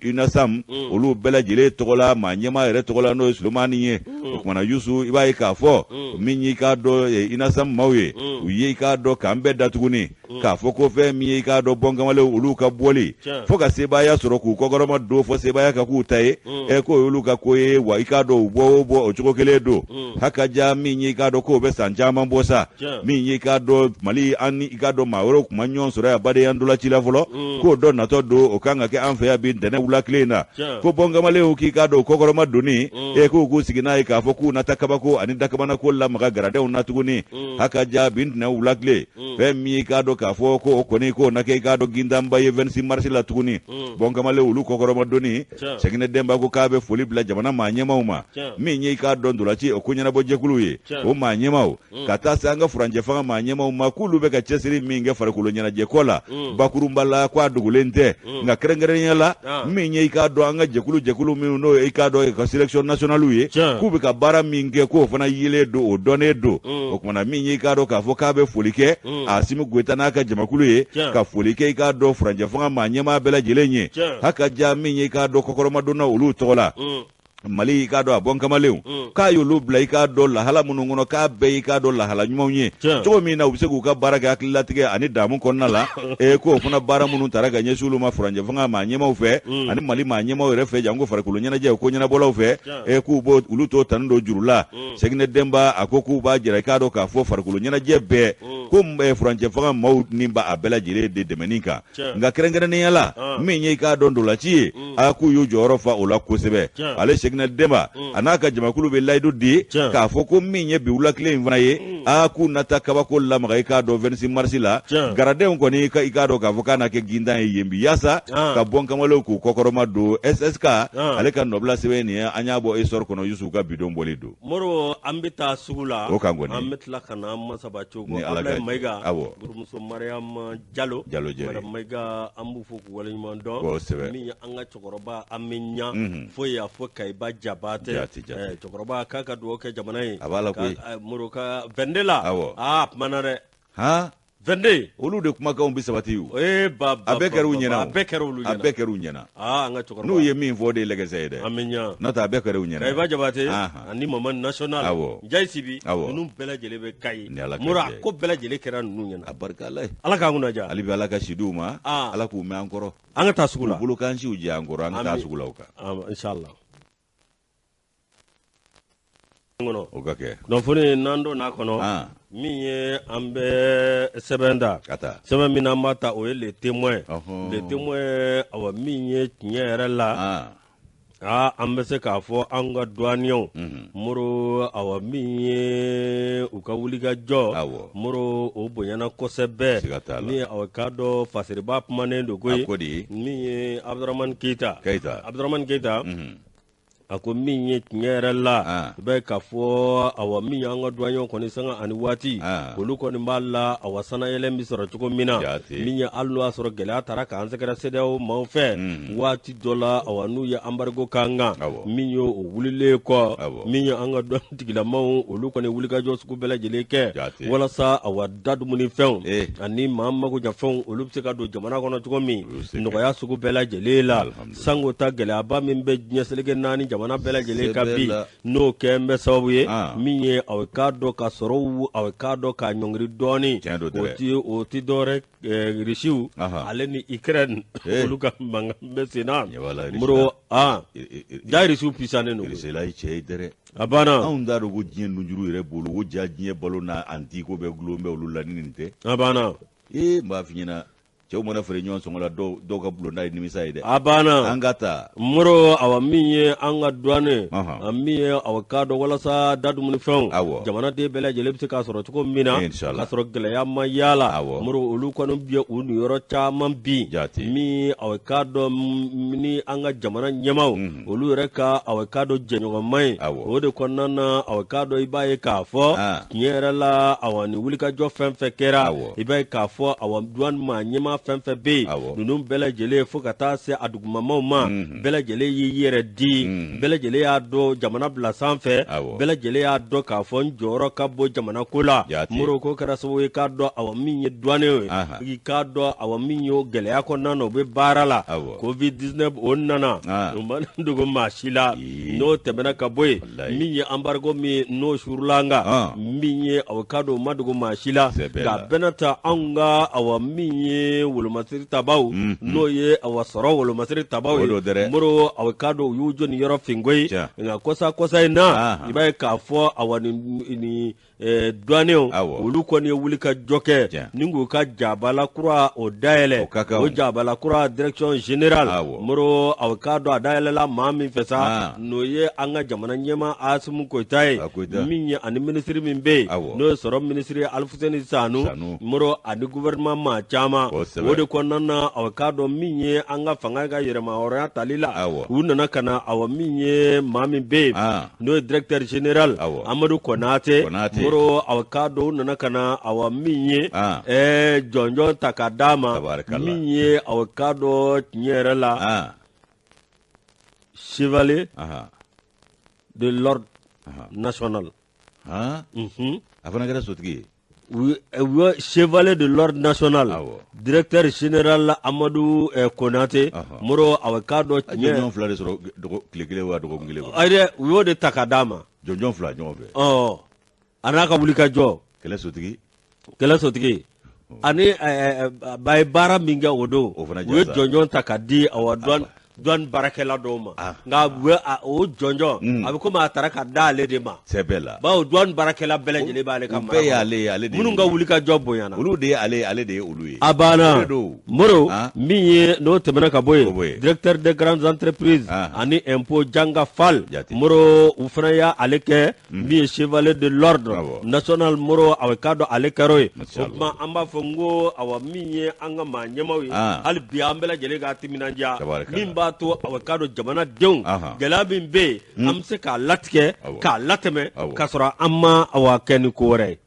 UNASAM olu bɛɛ lajɛlen tɔgɔ la, maa ɲɛmaa yɛrɛ tɔgɔ la, n'o ye Solomani ye. O kumana Yusu, i b'a ye k'a fɔ min y'i k'a dɔn UNASAM maaw ye, u ye i k'a dɔn k'an bɛɛ da tuguni k'a fɔ ko fɛn min ye i k'a dɔn bɔnkamalenw olu ka bɔli fo ka sebaaya sɔrɔ k'u kɔkɔrɔma don fo sebaaya ka k'u ta ye, ɛ k'o y'olu ka ko ye. Wa i k'a dɔn u bɔ o bɔ o cogo kelen don. Hakaja, min ye i k'a dɔn k'o bɛ san caman bɔ sa, min ye i k'a dɔn Mali an ni i k'a dɔn maa wɛrɛw tun ma ɲɔgɔn sɔrɔ yan badenya ntolaci la fɔlɔ, k'o dɔ natɔ don, o kan ka kɛ an fɛ yan bi ntɛnɛn wula tile in na. Ko bɔnkamalenw k'i k'a dɔn u kɔkɔrɔma donni, e k'u k'u sigi n'a ye k'a fɔ k'u na taa kabako ani dakabanako lamaga garadenw na tuguni. Hakaja, bi ntɛnɛn wula tile, fɛn min ye i k'a dɔn k'a fɔ ko o kɔni k'o na kɛ i k'a dɔn gintanba ye 26 mars la tuguni, bɔnkamalen olu kɔkɔrɔma donni. Sɛginɛ Denba ko k'a bɛ foli bila jamana maa ɲɛmaaw ma, min ye i k'a dɔn ntolaci o ko ɲɛnabɔ jɛkuluw ye, o maa ɲɛmaaw, ka taa se an ka furancɛ fanga maa ɲɛmaaw ma, k'olu bɛ ka cɛsiri min kɛ farikolo ɲɛnajɛ ko la bakurunba la, ko a dogolen tɛ. Nka kɛrɛnkɛrɛnnenya la, min ye i k'a dɔn an ka jɛkulu jɛkulu minnu n'o ye i k'a dɔn ka sélection nationale ye, k'u bɛ ka baara min kɛ, k'o fana yelen don, o dɔnnen don. O kumana min ye i k'a dɔn k'a fɔ k'a bɛ foli kɛ Asimi Goyita n'a ka jamakulu ye, ka foli kɛ i k'a dɔn furancɛ fanga maa ɲɛmaa bɛɛ lajɛlen ye. Hakaja, min ye i k'a dɔn kɔkɔrɔmadonna olu tɔgɔ la, Mali i k'a dɔn a bɔn kamalenw, k'a y'olu bila i k'a dɔn lahala minnu kɔnɔ, k'a bɛɛ i k'a dɔn lahala ɲumanw ye, cogo min na u bɛ se k'u ka baara kɛ hakililatigɛ ani damu kɔnɔna la. E k'o fana baara minnu tara ka ɲɛsin olu ma furancɛ fanga maa ɲɛmaaw fɛ ani Mali maa ɲɛmaaw yɛrɛ fɛ, janko farikolo ɲɛnajɛ ko ɲɛnabɔlaw fɛ, e k'u b'o olu t'o tanu don juru la. Sɛginɛ Denba a ko k'u b'a jira i k'a dɔn k'a fɔ farikolo ɲɛnajɛ bɛɛ ko furancɛ fanga maaw ni b'a bɛɛ lajɛlen de dɛmɛni kan. Nka kɛrɛnkɛrɛnnenya la, min ye i k'a dɔn ntolaci ye, a k'u y'u jɔyɔrɔ fa o la kosɛbɛ. Ale Sɛginɛ Denba a n'a ka jamakulu bɛ layidu di k'a fɔ ko min ye bi wula tile in fana ye, a k'u na taa kabako lamaga i k'a dɔn 26 mars la. Garadenw kɔni i k'a dɔn k'a fɔ k'a na kɛ gintan ye yen bi, yaasa ka bɔn kamalenw k'u kɔkɔrɔma don. SSK ale ka nɔbila sɛbɛn nin ye, an y'a bɔ Essor kɔnɔ, Yusu ka bidon bɔli don. Moro, an bɛ taa sugu la. O kan kɔni. An bɛ tila ka na Masaba cogo. Ni Ala ka Ablaye Mayiga. Awɔ. Burumuso Mariam Jalo. Jalo Jɛri. Madame Mayiga, an b'u fo k'u waleɲuman dɔn. Kosɛbɛ. Min ye an ka cɛkɔrɔba an bɛ ɲa. Fo yan fo Kayiba Jabatɛ. Jate, jate. Cɛkɔrɔba k'a ka dugawu kɛ jamana ye. A b'a la koyi. Moro ka 22 la. Awɔ. Aa, a kumana dɛ. Han. 22. Olu de kumakanw bɛ sabati o. Ee ba ba. A bɛɛ kɛra u ɲɛna. A bɛɛ kɛra olu ɲɛna. A bɛɛ kɛra u ɲɛna. Aa, an ka cɛkɔrɔba. N'u ye min fɔ, o de ye lɛgɛsɛ ye dɛ. An bɛ ɲa. N'o tɛ a bɛɛ kɛra u ɲɛna. Kayiba Jabate ani Mama National. Awɔ. Njayi Sibi. Awɔ. Ninnu bɛɛ lajɛlen bɛ Kayi. Ni Ala ka Mura jɛ. ko bɛɛ lajɛlen kɛra ninnu ɲɛna. A barika Ala ye. Ala k'an kunna diya. Hali bi Ala ka si d'u ma. Ala k'u mɛn an kɔrɔ. An ka taa sugu la. K'u bolo kan siw jɛ an kɔrɔ, an ka taa sugu la o kan. Inshallah. Kɔnɔ. O ka kɛ. Kunnafoni n'an donna a kɔnɔ. Min ye an bɛ sɛbɛn ta. Ka taa. Sɛbɛn min n'an b'a ta, o ye Le Témoin. Le Témoin, awa, min ye tiɲɛ yɛrɛ la. Aa, an bɛ se k'a fɔ an ka douaniers, Moro, awa, min ye u ka wulikajɔ, Moro, o bonyana kosɛbɛ. Min ye awa k'a dɔn fasiriba kumanen don koyi. Min ye Abudramani Keyita. Keyita. Abudramani Keyita. A ko min ye tiɲɛ yɛrɛ la, i b'a ye k'a fɔ, awa, min y'an ka douaniers kɔni, sanga ani waati, olu kɔni b'a la, awa, sanayɛlɛn bɛ sɔrɔ cogo min na. Min ye hali n'o y'a sɔrɔ gɛlɛya taara k'an sɛgɛrɛ CEDEAO maaw fɛ waati dɔ la, awa, n'u ye embargo k'an kan, min ye o wulilen kɔ, min ye an ka douane tigilamaw, olu kɔni wulikajɔ sugu bɛɛ lajɛlen kɛ walasa, awa, da dumunifɛnw ani maa magoɲafɛnw, olu bɛ se ka don jamana kɔnɔ cogo min nɔgɔya sugu bɛɛ lajɛlen la. Sango ta gɛlɛyaba min bɛ diɲɛ seleke naani jamana bɛɛ lajɛlen ka bi, n'o kɛ bɛ sababu ye min ye aw k'a dɔn ka sɔrɔ, aw k'a dɔn k'a ɲɔngiri dɔɔnin, o tɛ dɔwɛrɛ, Irisiw ale ni Ukraine, olu ka mankan bɛ sen na. Moro, aa, ja Irisiw puissanen don. Irisila ye cɛ ye dɛ. A banna. Anw t'a dɔn ko diɲɛ nunjuru yɛrɛ bolo ko ja diɲɛ balo n'a diko bɛɛ gulon bɛ olu la ni nin tɛ. A banna. Ee, n b'a f'i ɲɛna, cɛw mana feere ɲɔgɔn sɔngɔ la, dɔw ka bulonda ye nimisa ye dɛ. A banna. An ka taa. Moro, awa, min ye an ka douane, min ye awa k'a dɔn walasa da dumunifɛnw, jamanaden bɛɛ lajɛlen bɛ se k'a sɔrɔ cogo min na k'a sɔrɔ gɛlɛya ma y'a la. Moro, olu kɔni bɛ u niyɔrɔ caman bin. Min awa k'a dɔn ni an ka jamana ɲɛmaaw, olu yɛrɛ ka awa k'a dɔn jɛɲɔgɔnma ye, o de kɔnɔna na, awa k'a dɔn i b'a ye k'a fɔ tiɲɛ yɛrɛ la, awa, ni wulikajɔ fɛn fɛn kɛra, i b'a ye k'a fɔ, awa, douane maa ɲɛmaa ɲɛmaa fɛn fɛn bɛ yen, ninnu bɛɛ lajɛlen fo ka taa se a dugumamaw ma, bɛɛ lajɛlen y'i yɛrɛ di, bɛɛ lajɛlen y'a dɔn jamana bila sanfɛ, bɛɛ lajɛlen y'a dɔn k'a fɔ n jɔyɔrɔ ka bon jamana ko la. Moro, ko kɛra sababu ye k'a dɔn awa min ye douaniers ye, i k'a dɔn awa min y'o gɛlɛya kɔnɔna na, u bɛ baara la. Covid 19 o nana, o ma dogo maa si la. N'o tɛmɛna ka bɔ yen, min ye embargo min n'o surula an kan, min ye awa k'a dɔn o ma dogo maa si la. Nka bɛɛ n'a ta, anw ka awa min ye wolomasiri tabaw, n'o ye awa sɔrɔ wolomasiri tabaw ye, Moro, awa k'a dɔn u y'u jɔ nin yɔrɔ fin koyi. Nka kɔsa kɔsa in na, i b'a ye k'a fɔ awa nin douaniers olu kɔni ye wuli ka jɔ kɛ ni k'u ka jabala kura o dayɛlɛ. O jabala kura, direction générale, Moro, aw k'a dɔn a dayɛlɛla maa min fɛ sa, n'o ye an ka jamana ɲɛmaa Asimi Goyita ye, min ye ani minisiri min bɛ yen, n'o ye sɔrɔ minisiri Alifuseni Sanu, Moro, ani gouvernement maa caman. O de kɔnɔna na, aw k'a dɔn min ye an ka fanga ka yɛrɛmahɔrɔnya tali la, u nana ka na awa min ye maa min bɛ yen, n'o ye directeur général Amadu Konate, Moro, aw k'a dɔn u nana ka na awa min ye jɔnjɔn ta k'a d'a ma, min ye aw k'a dɔn tiɲɛ yɛrɛ la, chevalier de l'ordre national. A fana kɛra sotigi ye. U ye chevalier de l'ordre national, directeur général Amadu Konate, Moro, aw k'a dɔn tiɲɛ. Jɔnjɔn fila de sɔrɔ tile kelen wa dɔgɔkun kelen. Ayi dɛ, u y'o de ta k'a d'a ma. Jɔnjɔn fila ɲɔgɔn fɛ. Ɔ, a n'a ka wuli ka jɔ. Kɛlɛ sotigi. Kɛlɛ sotigi ani ba ye baara min kɛ o don, u ye jɔnjɔn ta ka di awa douane baarakɛla dɔw ma. Nka o jɔnjɔn, a bɛ komi a taara ka da ale de ma. Sɛbɛ la. Bawo douane baarakɛla bɛɛ lajɛlen b'ale ka mara. Bɛɛ y'ale ye, ale de. Minnu ka wuli ka jɔ bonyana. Olu de ye ale ye, ale de ye olu ye. A banna. Moro, min ye n'o tɛmɛna ka bɔ yen, directeur des grandes entreprises ani impôt Janga Fall, Moro, u fana y'ale kɛ min ye chevalier de l'ordre national. Moro, awa k'a dɔn ale kɛr'o ye. O tuma an b'a fɔ n ko awa min ye an ka maa ɲɛmaaw ye, hali bi an bɛɛ lajɛlen ka timinandiya, min b'a to awa k'a dɔn jamanadenw gɛlɛya min bɛ yen, an bɛ se k'a latigɛ k'a latɛmɛ k'a sɔrɔ an ma awa kɛ ni ko wɛrɛ ye.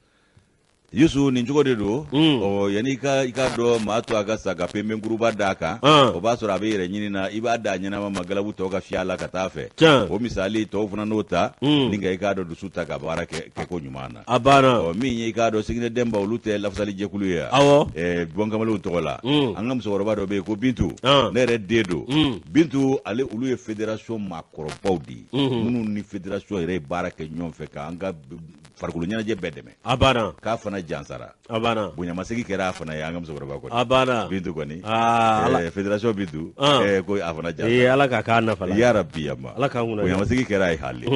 Yusu, nin cogo de don. Ɔ, yanni i ka dɔn maa to a ka sa ka penpenkuruba d'a kan, o b'a sɔrɔ a bɛ yɛrɛ ɲini na. I b'a da ɲɛnama ma, galabu tɔw ka fiyɛ a la ka taa fɛ. O misali tɔw fana n'o ta ni ka i k'a dɔn dusu ta ka baara kɛ kɛko ɲuman na. A banna. Ɔ, min ye i k'a dɔn Siginɛ Denba, olu tɛ lafasali jɛkulu ye wa? Awɔ. Bɔnkamalenw tɔgɔ la, an ka musokɔrɔba dɔ bɛ yen ko Bintu, ne yɛrɛ den don. Bintu ale, olu ye fédération maakɔrɔbaw de ye, minnu ni fédération yɛrɛ ye baara kɛ ɲɔgɔn fɛ k'an ka farikolo ɲɛnajɛ bɛɛ dɛmɛ. A banna. K'a fana jansara. A banna. Bonyamasegin kɛra a fana ye, an ka musokɔrɔba kɔni. A banna. Bintu kɔni. Aa, Ala. Fédération Bintu. Ko a fana jansara. Ee, Ala ka k'a nafa la. Yarabi yama. Ala k'an kunna. Bonyamasegin kɛra a ye hali.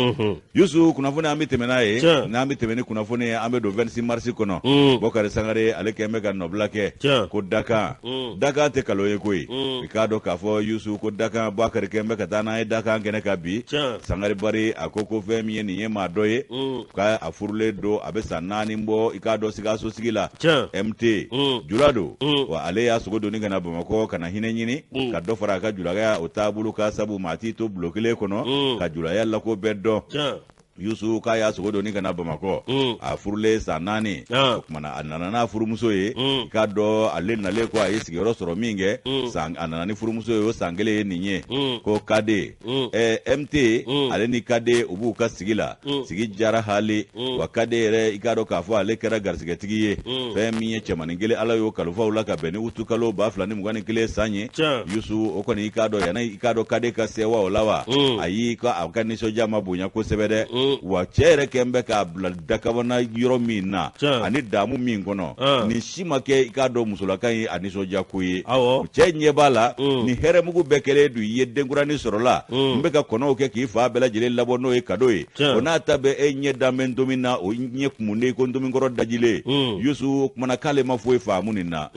Yusu, kunnafoni an bɛ tɛmɛ n'a ye. N'an bɛ tɛmɛ ni kunnafoni ye, an bɛ don 26 mars kɔnɔ. Bɔkari Sangare, ale kɛn bɛ ka nɔbila kɛ. Ko dakan. Dakan tɛ kalo ye koyi. I k'a dɔn k'a fɔ Yusu, ko dakan, Bɔkari kɛn bɛ ka taa n'a ye dakan kɛnɛ kan bi. Sangare Bari a ko ko fɛn min ye nin ye maa dɔ ye. K'a a furulen don, a bɛ san 4 bɔ, i k'a dɔn Sikaso sigi la. MT. Jula don. Wa ale y'a sogo doni ka na Bamakɔ ka na hinɛ ɲini. Ka dɔ fara a ka julaya o taabolo kan, sabu maa t'i to bulon kelen kɔnɔ. Ka julaya lako bɛɛ dɔn. Yusu, k'a y'a sogo doni ka na Bamakɔ. A furulen san 4. O kumana a nana n'a furumuso ye. I k'a dɔn ale nalen ko a ye sigiyɔrɔ sɔrɔ min kɛ. San a nana ni furumuso ye, o san kelen ye nin ye. Ko Kade. MT ale ni Kade, u b'u ka sigi la. Sigi jara hali. Wa Kade yɛrɛ, i k'a dɔn k'a fɔ ale kɛra garisigɛtigi ye. Fɛn min ye cɛmanin kelen, Ala y'o kalifa u la ka bɛn ni utukalo 2021 san ye. Yusu, o kɔni, i k'a dɔn yanni i k'a dɔn Kade ka sewa o la wa. Ayi, ka a ka nisɔndiya ma bonya kosɛbɛ dɛ. Wa cɛ yɛrɛ kɛn bɛ k'a bila dakabana yɔrɔ min na, ani damu min kɔnɔ, nin si ma kɛ i k'a dɔn musolaka ye a nisɔndiya ko ye. Cɛ ɲɛ b'a la nin hɛrɛmugu bɛɛ kɛlen don i ye denkuranin sɔrɔla, n bɛ ka kɔnɔw kɛ k'i fa bɛɛ lajɛlen labɔ, n'o ye cadeau ye. O n'a ta bɛɛ, e ɲɛ dan bɛ ntomi na, o ɲɛ kumunen ko ntomikɔrɔ dajilen. Yusu, o kumana k'ale ma foyi faamu nin na.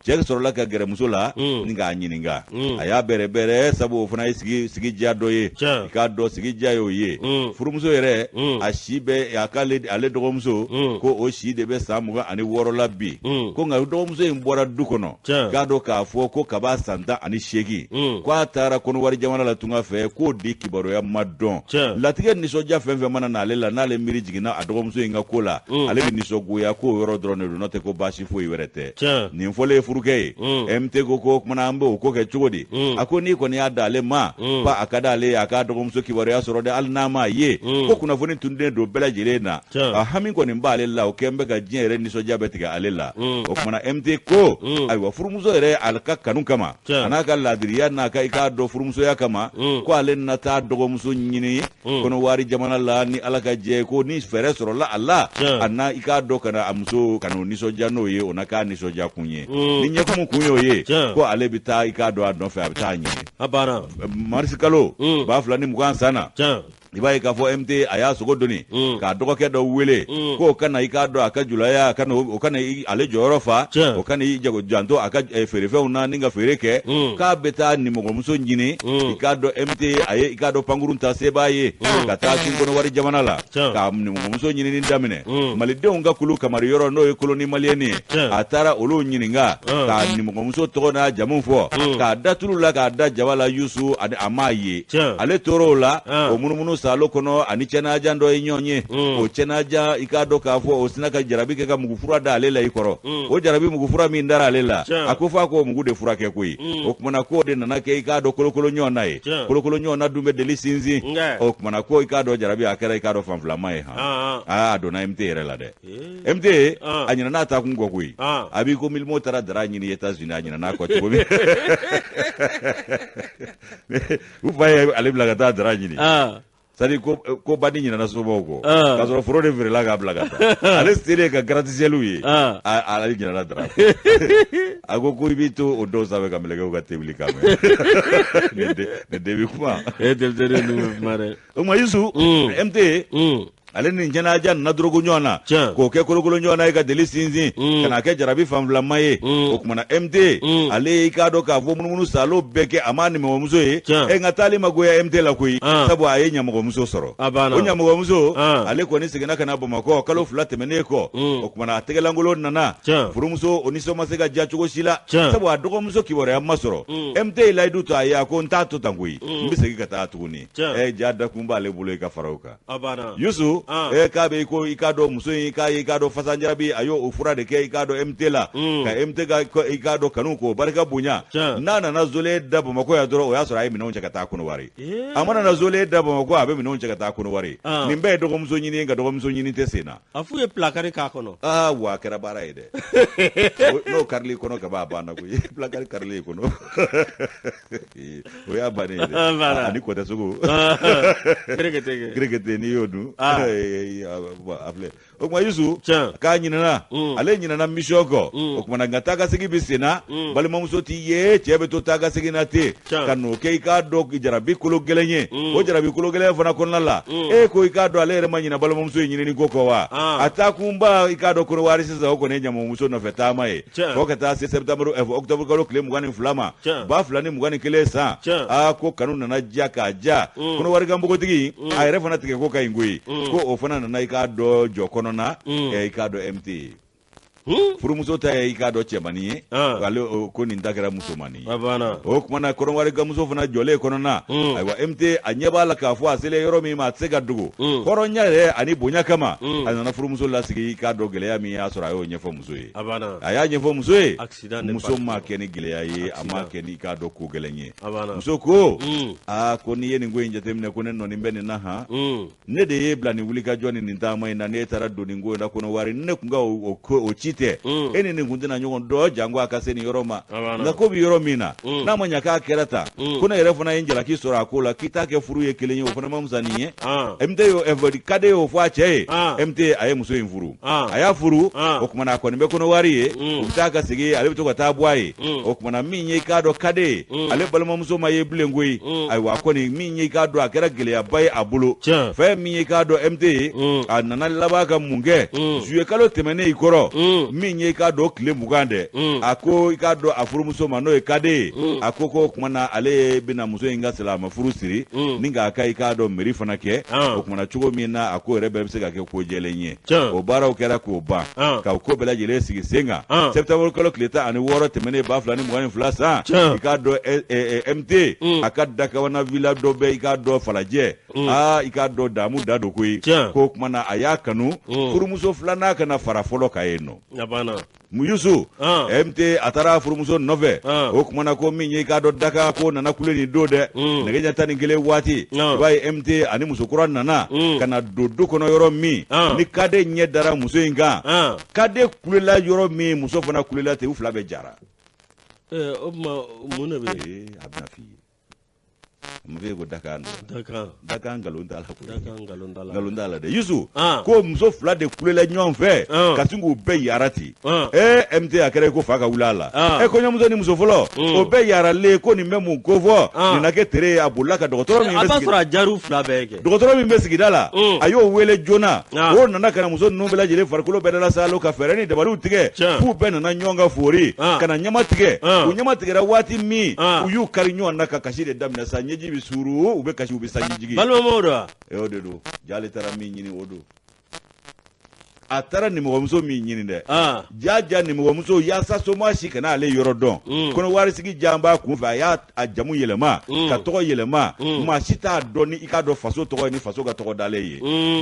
Cɛ sɔrɔla ka gɛrɛ muso la ni k'a ɲininka. A y'a bɛrɛ bɛrɛ, sabu o fana ye sigi sigi diya dɔ ye. I k'a dɔn sigi diya y'o ye. Furumuso yɛrɛ. yɛrɛ a si bɛ a k'ale ale dɔgɔmuso ko o si de bɛ san 26 la bi ko nka dɔgɔmuso in bɔra du kɔnɔ k'a dɔn k'a fɔ ko kab'a san 18 k'a taara kɔnɔwari jamana la tunga fɛ k'o de kibaruya ma dɔn latigɛ nisɔndiya fɛn fɛn mana na ale la n'ale miiri jiginna a dɔgɔmuso in ka ko la ale bɛ nisɔngoya k'o yɔrɔ dɔrɔn de don n'o tɛ ko baasi foyi wɛrɛ tɛ nin fɔlen ye furukɛ ye MT ko ko kumana an b'o ko kɛ cogo di a ko n'i kɔni y'a da ale ma ko a ka d'ale ye a k'a dɔgɔmuso kibaruya sɔrɔ dɛ hali n'a m'a ye ko kunnafoni tununnen don bɛɛ lajɛlen na a hami kɔni b'ale la o kɛn bɛ ka diɲɛ yɛrɛ nisɔndiya bɛɛ tigɛ ale la o kumana MT ko ayiwa furumuso yɛrɛ ale ka kanu kama a n'a ka laadiriya n'a ka i k'a dɔn furumusoya kama ko ale na taa dɔgɔmuso ɲini kɔnɔwari jamana la ni ala ka jɛ ko ni fɛɛrɛ sɔrɔla a la a na i k'a dɔn ka na a muso ka n'o nisɔndiya n'o ye o na k'a nisɔndiya kun ye ni ɲɛkumu kun y'o ye ko ale bɛ taa i k'a dɔn a nɔfɛ a bɛ taa ɲini marisi kalo 2020 san na i b'a ye k'a fɔ MT a y'a sogo doni k'a dɔgɔkɛ dɔ wele k'o ka na i k'a dɔn a ka julaya o ka na ale jɔyɔrɔ fa o ka na i jago janto a ka feerefɛnw na ni ka feere kɛ k'a bɛ taa nimɔgɔmuso ɲini i k'a dɔn MT a ye i k'a dɔn pankurun ta se b'a ye ka taa sun kɔnɔwari jamana la ka nimɔgɔmuso ɲinini daminɛ malidenw ka kulu kamari yɔrɔ n'o ye colonie malienne ye a taara olu ɲininka k'a nimɔgɔmuso tɔgɔ n'a jamu fɔ k'a da tulu la k'a da jaba la Yusu ani a m'a ye ale tor'o la o munumunu salo kɔnɔ ani cɛnajan dɔ ye ɲɔgɔn ye o cɛnajan i k'a dɔn k'a fɔ o sina ka jarabi kɛ ka mugufura da ale la i kɔrɔ o jarabi mugufura min dara ale la a ko f'a k'o mugu de furakɛ koyi o kumana k'o de nana kɛ i k'a dɔn kolokolo ɲɔgɔn na ye kolokolo ɲɔgɔn na dun bɛ deli sinsin o kumana ko i k'a dɔn jarabi a kɛra i k'a dɔn fanfilama ye han aa a donna MT yɛrɛ la dɛ MT a ɲinɛna a taa kun kɔ koyi a b'i ko Milimo taara dara ɲini États-Unis a ɲinɛna a kɔ cogo min u fa ye ale bila ka taa dara ɲini c'est-à-dire ko bandi ɲinɛna somaw kɔ k'a sɔrɔ foro de feerela k'a bila ka taa ale selen ka gratte-ciel ye ale ɲinɛna dara kɔ a ko ko i b'i to o dɔw sanfɛ ka mɛlɛkɛw ka te wuli k'a mɛn nin den bɛ kuma denmisɛnnin ninnu bɛ kuma dɛ o tuma Yusu MT ale ni jɛnɛja nana dorogo ɲɔgɔn na k'o kɛ kolokolo ɲɔgɔn na ye ka deli sinsin ka n'a kɛ jarabi fanfilama ye o kumana MT ale i k'a dɔn k'a fɔ munumunu salo bɛɛ kɛ a m'a nimɔgɔmuso ye e nka taali ma goya MT la koyi sabu a ye ɲamɔgɔmuso sɔrɔ o ɲamɔgɔmuso ale kɔni seginna ka na Bamakɔ kalo 2 tɛmɛnen kɔ o kumana a tɛgɛlankolon nana furumuso o nisɔn ma se ka diya cogo si la sabu a dɔgɔmuso kibaruya ma sɔrɔ MT ye layidu ta a ye a ko n t'a to tan koyi n bɛ segin ka taa tuguni ɛ ja dakun b'ale bolo i ka fara o kan Yusu k'a bɛ ko i k'a dɔn muso in k'a ye i k'a dɔn fasanjarabi a y'o fura de kɛ i k'a dɔn MT la ka MT ka i k'a dɔn kanu k'o barika bonya n'a nana zolen da Bamakɔ yan dɔrɔn o y'a sɔrɔ a ye minɛnw cɛ ka taa Kɔnɔwari a mana na zolen da Bamakɔ a bɛ minɛnw cɛ ka taa Kɔnɔwari nin bɛɛ ye dɔgɔmuso ɲini ye nka dɔgɔmuso ɲini tɛ sen na a f'u ye pilakari k'a kɔnɔ aa wa a kɛra baara ye dɛ n'o karili kɔnɔ ka ban a banna koyi pilakari karili kɔnɔ o y'a bannen ye dɛ ani kɔtɛ sogo gerekete n'i y'o dun a filɛ o tuma Yusu k'a ɲinɛna ale ɲinɛna mission kɔ o tuma na nka taa ka segin bɛ sen na balimamuso t'i ye cɛ bɛ to taa ka segin na ten ka n'o kɛ i k'a dɔn jarabi kolo gɛlɛn ye o jarabi kolo gɛlɛn fana kɔnɔna la e ko i k'a dɔn ale yɛrɛ ma ɲinɛ balimamuso in ɲinini ko kɔ wa a taakunba i k'a dɔn Kɔnɔwari sisan o kɔni ye ɲamɔgɔmuso nɔfɛ taama ye fo ka taa se septembre octobre kalo tile 22 ma 2021 san aa ko kanu nana diya k'a diya Kɔnɔwari ka npogotigi a yɛrɛ fana tigɛ ko ka ɲi koyi ko o fana nana i k'a dɔn jɔ kɔnɔna i k'a dɔn MT ye furumuso ta ye i k'a dɔn cɛmannin ye ale ko nin ta kɛra musomannin ye o tuma na Kɔnɔwari ka muso fana jɔlen kɔnɔna ayiwa MT a ɲɛ b'a la k'a fɔ a selen yɔrɔ min ma a tɛ se ka dogo hɔrɔnya yɛrɛ ani bonya kama a nana furumuso lasigi i k'a dɔn gɛlɛya min y'a sɔrɔ a y'o ɲɛfɔ muso ye a y'a ɲɛfɔ muso ye muso m'a kɛ ni gɛlɛya ye a m'a kɛ ni i k'a dɔn ko gɛlɛn ye muso ko aa ko n'i ye nin ko in jateminɛ ko ne nɔnin bɛ nin na han ne de y'e bila nin wulikajɔ ni nin taama in na n'e taara don nin ko in na Kɔnɔwari ne tun ka o ci tɛ e ni nin kun tɛna ɲɔgɔn dɔn janko a ka se nin yɔrɔ ma nka ko bɛ yɔrɔ min na n'a ma ɲɛ k'a kɛra tan ko ne yɛrɛ fana ye n jalaki sɔrɔ a ko la k'i t'a kɛ furu ye kelen ye o fana ma fisa nin ye MT y'o Kade y'o fɔ a cɛ ye MT a ye muso in furu a y'a furu o tuma na a kɔni bɛ Kɔnɔwari ye u bɛ taa ka segin ale bɛ to ka taa bɔ a ye o tuma na min ye i k'a dɔn Kade ye ale balimamuso ma ye bilen koyi ayiwa a kɔni min ye i k'a dɔn a kɛra gɛlɛyaba ye a bolo fɛn min ye i k'a dɔn MT ye a nana laban ka mun kɛ zuye kalo tɛmɛnen i kɔrɔ Min ye i k'a dɔn tile 20 dɛ, a ko i k'a dɔn a furumuso ma, n'o ye Kade ye, a ko o tuma na ale bɛna muso in ka silamɛ furu siri ni k'a ka i k'a dɔn mairie fana kɛ. O tuma na cogo min na a ko yɛrɛ bɛɛ bɛ se ka kɛ ko jɛlen ye. O baaraw kɛra k'o ban, ka ko bɛɛ lajɛlen sigi sen kan. Septembre kalo tile 16 tɛmɛnen 2022 san, i k'a dɔn MT a ka Dakawana villa dɔ bɛ i k'a dɔn Falajɛ. Aa, i k'a dɔn damu da don koyi. K'o tuma na a y'a kanu furumuso filanan ka na fara fɔlɔ kan yen nɔ. Yusu, MT a taara furumuso nɔfɛ. O tuma na ko min ye i k'a dɔn Daka ko nana kule nin don dɛ, nɛgɛ ɲɛ 11 waati, i b'a ye MT ani muso kura nana ka na don du kɔnɔ yɔrɔ min ni Kade ɲɛ dara muso in kan, Kade kulela yɔrɔ min, muso fana kulela ten, u fila bɛɛ jara. O tuma mun de bɛ yen? A bɛna f'i ye. A ma f'e ko dakan don? Dakan. Dakan, nkalon t'a la koyi. Dakan, nkalon t'a la. Nkalon t'a la dɛ, Yusu. Ko muso fila de kulela ɲɔgɔn fɛ ka sin k'u bɛɛ yara ten. Ee, MT a kɛra i ko fa ka wuli a la. E kɔɲɔmuso ni muso fɔlɔ, o bɛɛ yaralen ko nin bɛ mun ko fɔ, nin na kɛ tere ye. A bolila ka dɔgɔtɔrɔ min bɛ, a b'a sɔrɔ a jar'u fila bɛɛ kɛ. Dɔgɔtɔrɔ min bɛ sigida la, a y'o wele joona. O nana ka na muso ninnu bɛɛ lajɛlen farikolo bɛɛ dala saalo, ka fɛɛrɛ ni dabaliw tigɛ, f'u bɛɛ nana ɲɔgɔn kan foori ka na ɲama tigɛ. U ɲama tigɛra waati min, u y'u kari ɲɔgɔn na ka kasi de daminɛ sa. Ɲɛji bɛ suuru, u bɛ kasi, u bɛ sanji jigin. Balimamaw don wa? O de don. Jale taara min ɲini, o don. A taara nimɔgɔmuso min ɲini dɛ, ja ja nimɔgɔmuso, yaasa soma si kana ale yɔrɔ dɔn. Kɔnɔwari sigi jan b'a kun fɛ, a y'a a jamu yɛlɛma, ka tɔgɔ yɛlɛma, maa si t'a dɔn ni i k'a dɔn faso tɔgɔ ye, ni faso ka tɔgɔ dalen ye.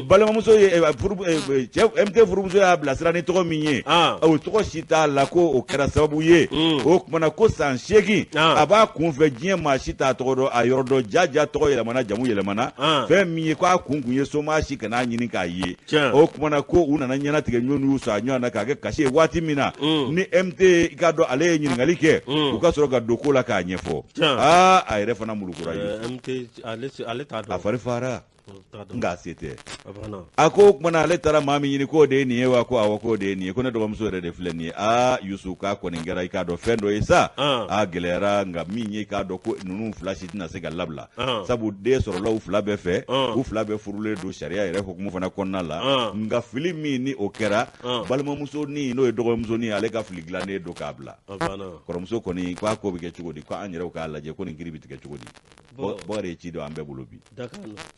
Balimamuso ye cɛ MT furumuso y'a bilasira ni tɔgɔ min ye, o tɔgɔ si t'a la. Ko o kɛra sababu ye, o kumana ko san 8 a b'a kun fɛ, diɲɛ maa si t'a tɔgɔ dɔn, a yɔrɔ dɔn. Ja ja tɔgɔ yɛlɛmana, jamu yɛlɛmana. Fɛn min ye k'a kun ye soma si kana ɲini k'a ye. O kumana ko u nana ɲɛnatigɛ ɲɔgɔn, y'u sa ɲɔgɔn na k'a kɛ kasi ye waati min na, ni MT i k'a dɔn ale ye ɲininkali kɛ, u ka sɔrɔ ka don ko la k'a ɲɛfɔ. Aa, a yɛrɛ fana mulukura ye. Ale t'a dɔn. A fari fara, nka a se tɛ. A ko o kumana ale taara maa min ɲini, k'o de ye nin ye wa? Ko awɔ, k'o de ye nin ye, ko ne dɔgɔmuso yɛrɛ de filɛ nin ye. Aa, Yusu, k'a kɔni kɛra i k'a dɔn fɛn dɔ ye sa. A gɛlɛyara, nka min ye i k'a dɔn ko ninnu fila si tɛna se ka labila, sabu den sɔrɔla u fila bɛɛ fɛ, u fila bɛɛ furulen don sariya yɛrɛ hukumu fana kɔnɔna la. Nka fili min ni o kɛra, balimamuso ni n'o ye dɔgɔmuso ni, ale ka fili dilannen don k'a bila. Kɔrɔmuso kɔni k'a ko bɛ kɛ cogo di? Ko an yɛrɛw k'a lajɛ ko nin kiri bɛ tigɛ cogo di? Bakari ye ci dɔn an bɛɛ bolo bi.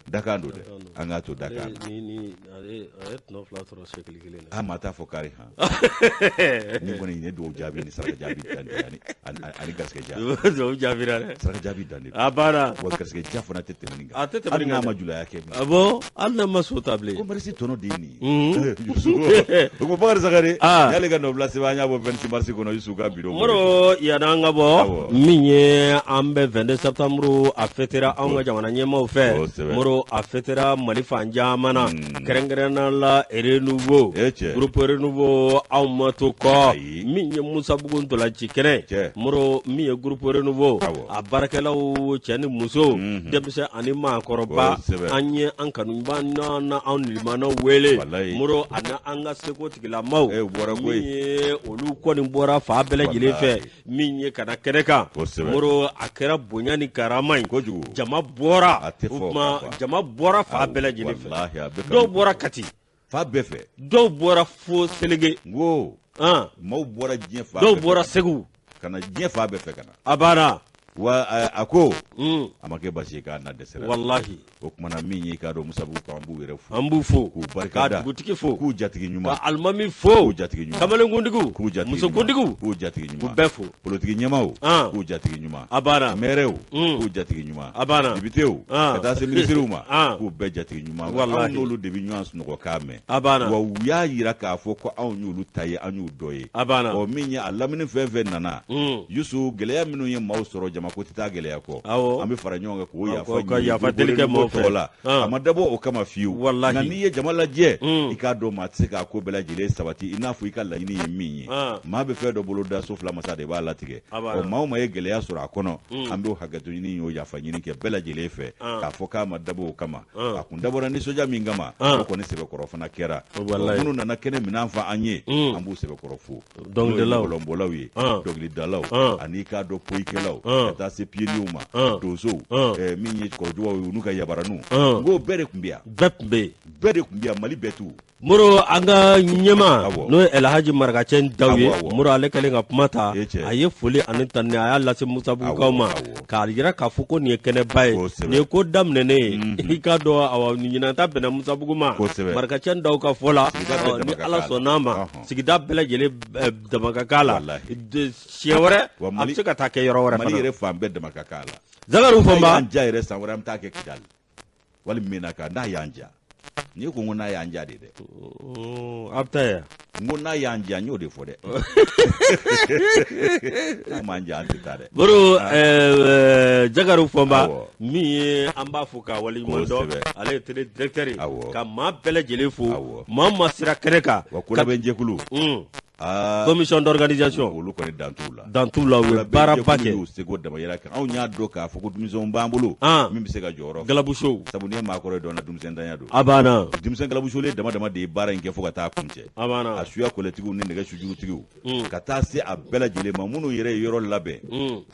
Dakan don dɛ, an k'a to dakan. A ma taa fɔ kari han ni kɔni ye dugawu jaabi ni saraka jaabi dan de, ani garisɛgɛ jaabi. Dugawu jaabira dɛ. Saraka jaabi dan de. A banna. Wa garisɛgɛ ja fana tɛ tɛmɛ nin kan. A tɛ tɛmɛ. Hali n'a ma julaya kɛ. Ah bon, hali n'a ma so ta bilen. Commerce tɔnɔ de ye nin ye. O ko Bakari Sagare y'ale ka nɔbila sɛbɛn, an y'a bɔ 26 mars kɔnɔ, Yusu ka bureau. Moro, yan'an ka bɔ, min ye an bɛ 22 septembre, a fêtera anw ka jamana ɲɛmaaw fɛ. Moro, a fêtera Mali fan caman na, kɛrɛnkɛrɛnnenya la Renouveau, groupe Renouveau, anw ma to kɔ. Min ye Musabugu ntolanci kɛnɛ, Moro, min ye groupe Renouveau a baarakɛlaw, cɛ ni muso, denmisɛn ani maakɔrɔba, an ye an kanuba n'an anw limanaw wele, Moro, ani an ka seko tigilamaw, min ye olu kɔni bɔra fan bɛɛ lajɛlen fɛ, min ye ka na kɛnɛ kan. Moro, a kɛra bonya ni karama ye. Jama bɔra, jama bɔra fan bɛɛ lajɛlen fɛ. Dɔw bɔra Kati. Fan bɛɛ fɛ. Dɔw bɔra fo Selenge. Wo maaw bɔra diɲɛ fan. Dɔw bɔra Segu. Ka na diɲɛ fan bɛɛ fɛ ka na. A banna. Wa a ko a ma kɛ basi ye k'a na dɛsɛra. Walahi. O kumana min ye k'a dɔn Musabugu kan, an b'u yɛrɛ fo. An b'u fo. K'u barika da. Ka dugutigi fo. K'u jatigi ɲuman. Ka alimami fo. K'u jatigi ɲuman. Kamalenkuntigiw. K'u jatigi ɲuman. Musokuntigiw. K'u jatigi ɲuman. K'u bɛɛ fo. Politiki ɲɛmaaw. K'u jatigi ɲuman. A banna. Mɛrɛw. K'u jatigi ɲuman. A banna. Depitew. Ka taa se minisiriw ma. K'u bɛɛ jatigi ɲuman. Walahi. Anw n'olu de bɛ ɲɔgɔn sunɔgɔ k'a mɛn. A banna. Wa u y'a jira k'a fɔ ko anw y'olu ta ye, an y'u dɔ ye. A banna. Ɔ, min ye a lamini fɛn fɛn nana. Yusu, gɛlɛya minnu ye maaw sɔrɔ, jamako tɛ taa gɛlɛya kɔ. Awɔ. An bɛ fara ɲɔgɔn kan k'o yafa ka yafa deli kɛ maaw fɛ. La. A ma dabɔ o kama fiyewu. Walahi. Nka n'i ye jama lajɛ, i k'a dɔn maa tɛ se k'a ko bɛɛ lajɛlen sabati i n'a fɔ i ka laɲini ye min ye. Maa bɛ fɛn dɔ bolo da, so fila masa de b'a latigɛ. Ɔ, maa o maa ye gɛlɛya sɔrɔ a kɔnɔ, an b'o hakɛto ɲini, y'o yafa ɲini kɛ bɛɛ lajɛlen fɛ, k'a fɔ k'a ma dabɔ o kama. A kun dabɔra nisɔndiya min kama, o kɔni sɛbɛkɔrɔ fana kɛra. Minnu nana kɛnɛ minɛn fa an ye, an b'u sɛbɛkɔrɔ fo. Dɔnkilidalaw, bɔlɔnbɔlaw ye, dɔnkilidalaw, ani k'a dɔn poyikɛlaw, ka taa se piyeniw ma, donsow, min ye kɔrɔjuwaw ye, u n'u ka yabaraniw, n ko bɛɛ de tun bɛ yan. Bɛɛ tun bɛ yen. Bɛɛ de tun bɛ yan, Mali bɛɛ tu. Moro, an ka ɲɛmaa, n'o ye Elhaji Marakacɛ Daw ye, Moro, ale kɛlen ka kuma ta, a ye foli ani tanuni a y'a lase Musabugukaw ma, k'a jira k'a fɔ ko nin ye kɛnɛba ye, nin ye ko daminɛnen ye. I k'a dɔn, awa, ɲinan ta bɛnna Musabugu ma. Marakacɛ Daw ka fɔ la, ni Ala sɔnn'a ma, sigida bɛɛ lajɛlen dama ka k'a la. Siɲɛ wɛrɛ a bɛ se ka taa kɛ yɔrɔ wɛrɛ fana. Mali yɛrɛ fan bɛɛ dama ka k'a la. Zakari Fɔnba. N'a y'an diya yɛrɛ, san wɛrɛ an bɛ taa kɛ Kidali wali Menaka, n'a y'an diya. N'i ko ko n'a y'an diya de dɛ. A bɛ taa yan. N ko n'a y'an diya, n y'o de fɔ dɛ. N'a m'an diya, an tɛ taa dɛ. Moro, Jakari Fɔnba, min ye an b'a fo k'a waleɲuman dɔn, ale ye télé directeur ye, ka maa bɛɛ lajɛlen fo, maa o maa sera kɛnɛ kan. Wa kolabɛnjɛkulu. Commission d'organisation. Olu kɔni dan t'u la. Dan t'u la, u ye baaraba kɛ. Y'u seko damayira kan. Anw y'a dɔn k'a fɔ ko denmisɛnw b'an bolo min bɛ se ka jɔyɔrɔ. Galabusow. Sabu n'i ye maakɔrɔ ye dɔn na, denmisɛntanya don. A banna. Denmisɛn galabusolen dama dama de ye baara in kɛ fo ka taa kuncɛ. A banna. A suya kɔlɛtigiw ni nɛgɛ sujurutigiw. Ka taa se a bɛɛ lajɛlen ma, minnu yɛrɛ ye yɔrɔ labɛn.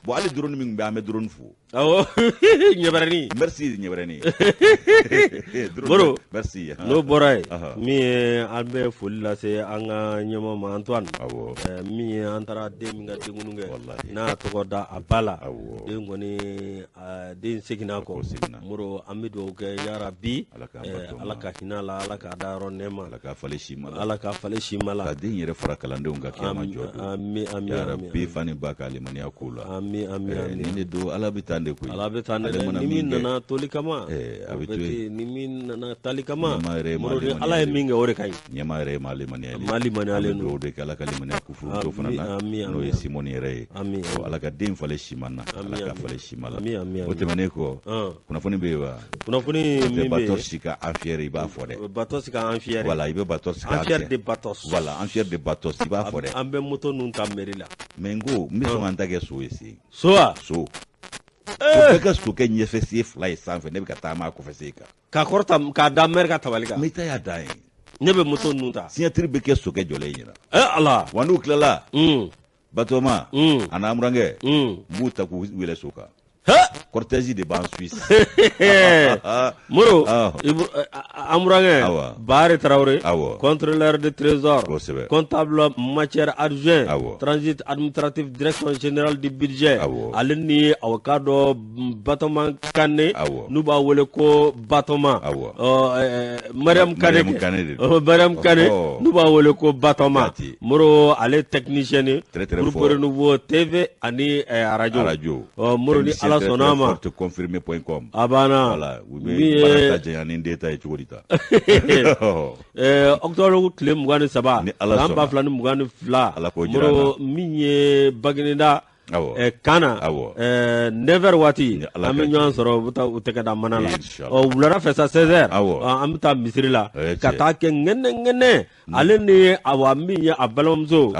Bon, hali drone min bɛ, an bɛ drone fo. Awɔ, ɲɛbɛrɛnin. Merci ɲɛbɛrɛnin. Moro. Merci. N'o bɔra yen, min ye an bɛ foli lase an ka ɲɛmaa ma, Antoine. Min ye an taara den min ka denkundu kɛ, n'a y'a tɔgɔ da a ba la, den kɔni, den seginna kɔ. Moro, an bɛ dugawu kɛ yarabi, Ala ka hinɛ a la, Ala k'a da yɔrɔ nɛɛma. Ala ka falen si ma la. Ala ka falen si ma la. Ka den yɛrɛ fara kalandenw kan kiyama jɔ don. Ami, ami, ami. Yarabi, fa ni ba ka limaniya ko la. Ami, ami, ami. Nin de don, Ala bɛ tan de koyi. Ala bɛ tan de dɛ. Ni min nana toli kama, a bɛ to yen. Ni min nana tali kama, Moro, ni Ala ye min kɛ, o de ka ɲi. Ɲɛmaa yɛrɛ ye maa limaniyalen. Maa limaniyalen don. O de kɛ Ala ka limaniya ku furumuso fana na, n'o ye Simɔni yɛrɛ ye. Ala ka den falen siman na, Ala ka falen siman la. O tɛmɛnen kɔ, kunnafoni bɛ yen wa? Kunnafoni min bɛ yen. Batos ka an fier, i b'a fɔ dɛ. Batos ka an fier. Voilà, i bɛ Batos ka an fier de Batos. Voilà, an fier de Batos, i b'a fɔ dɛ. An bɛ moto ninnu ta mairie la. Mais n ko n bɛ sɔn ka n ta kɛ so ye sen. So wa? So. Ko bɛɛ ka sokɛ ɲɛfɛ sen fila ye sanfɛ, ne bɛ ka taama a kɔfɛ sen kan. K'a kɔrɔta k'a da maire ka tabali kan. Mais i ta y'a dan ye. Ne bɛ moto ninnu ta. Signature bɛ kɛ sokɛ jɔlen ɲɛna. Ala. Wa n'u tilala. Batoma. A n'an burankɛ. N b'u ta k'u yɛlɛ so kan. Cortège de b'an Suisse. Moro, an burankɛ, Baare Traoré, contrôleur de trésor, comptable matière adjoint, transit administratif, direction générale du budget, ale ni aw k'a dɔn Batoma Kane, n'u b'a wele ko Batoma, Mariam Kane, Mariam Kane, n'u b'a wele ko Batoma. Moro, ale technicien ye, groupe Renouveau TV ani radio. Moro, ni Ala sɔnn'a ma. Confirmé.com. A banna. Voilà, u bɛ baara ta janya ni den ta ye cogo di ta? Octobre tile 23, san 2022. Ala k'o jira an na. Moro, min ye Bagineda Kana, 9h waati, an bɛ ɲɔgɔn sɔrɔ, u bɛ taa u tɛgɛ da mana la. Ɔ, wulada fɛ sa, 16h, an bɛ taa misiri la ka taa kɛ ŋɛnɛ ŋɛnɛ. Ale ni awa min ye a balimamuso,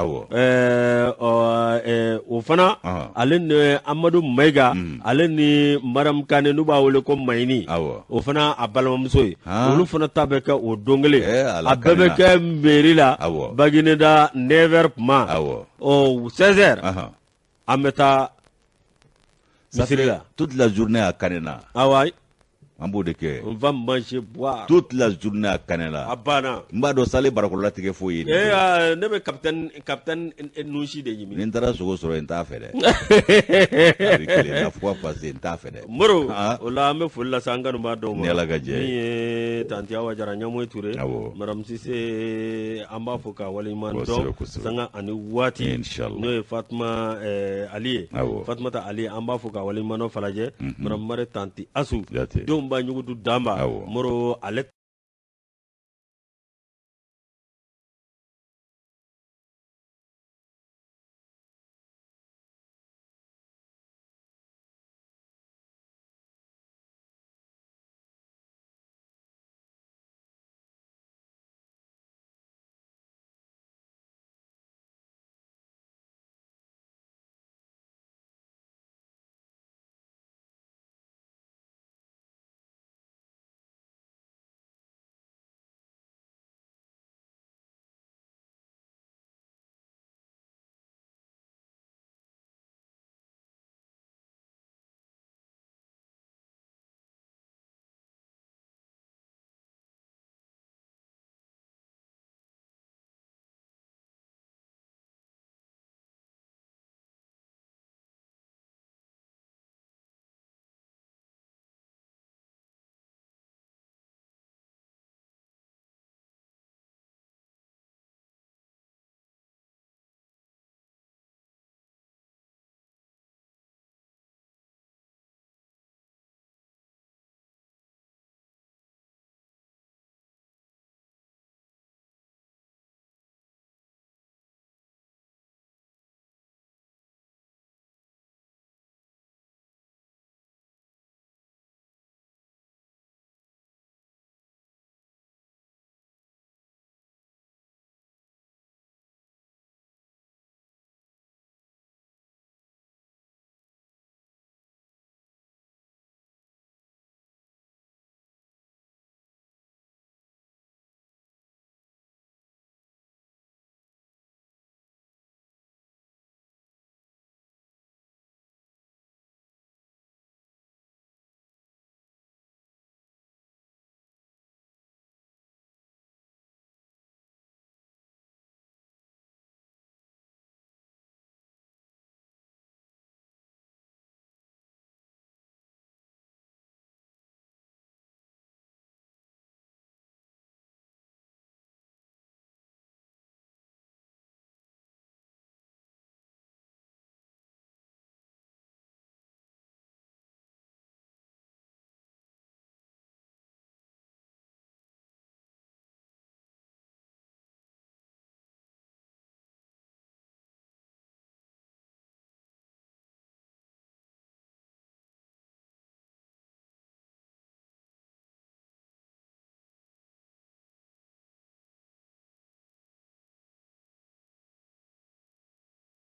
o fana, ale ni Amadu Mayiga, ale ni Mariam Kane, n'u b'a wele ko Mayini, o fana a balimamuso ye, olu fana ta bɛ kɛ o don kelen. A bɛɛ bɛ kɛ mairie la Bagineda, 9h tuma. Ɔ, 16h an bɛ taa misiri la. Toute la journée à Kanena. Awa. An b'o de kɛ. On va manger, boire. Toute la journée à Kanena. A banna. N b'a dɔn sale barakɔrɔla tigɛ foyi ye. Ee, ne bɛ capitaine Nusi de ɲini. Ni n taara sogo sɔrɔ yen, n t'a fɛ dɛ. A bɛ kelen la fois passé, n t'a fɛ dɛ. Moro, o la an bɛ foli lase an kanubaa dɔw ma. Ni Ala ka jɛ ye. Min ye Tanti Awa Jara Ɲamoyi Ture. Madame Sise, an b'a fɔ k'a waleɲuman dɔn. Sanga ani waati. Inchallah. N'o ye Fatuma Ali ye. Fatumata Ali, an b'a fɔ k'a waleɲuman dɔn Falajɛ. Madame Mare Tanti Asu. Denw b'a ɲugudu danba. Moro, ale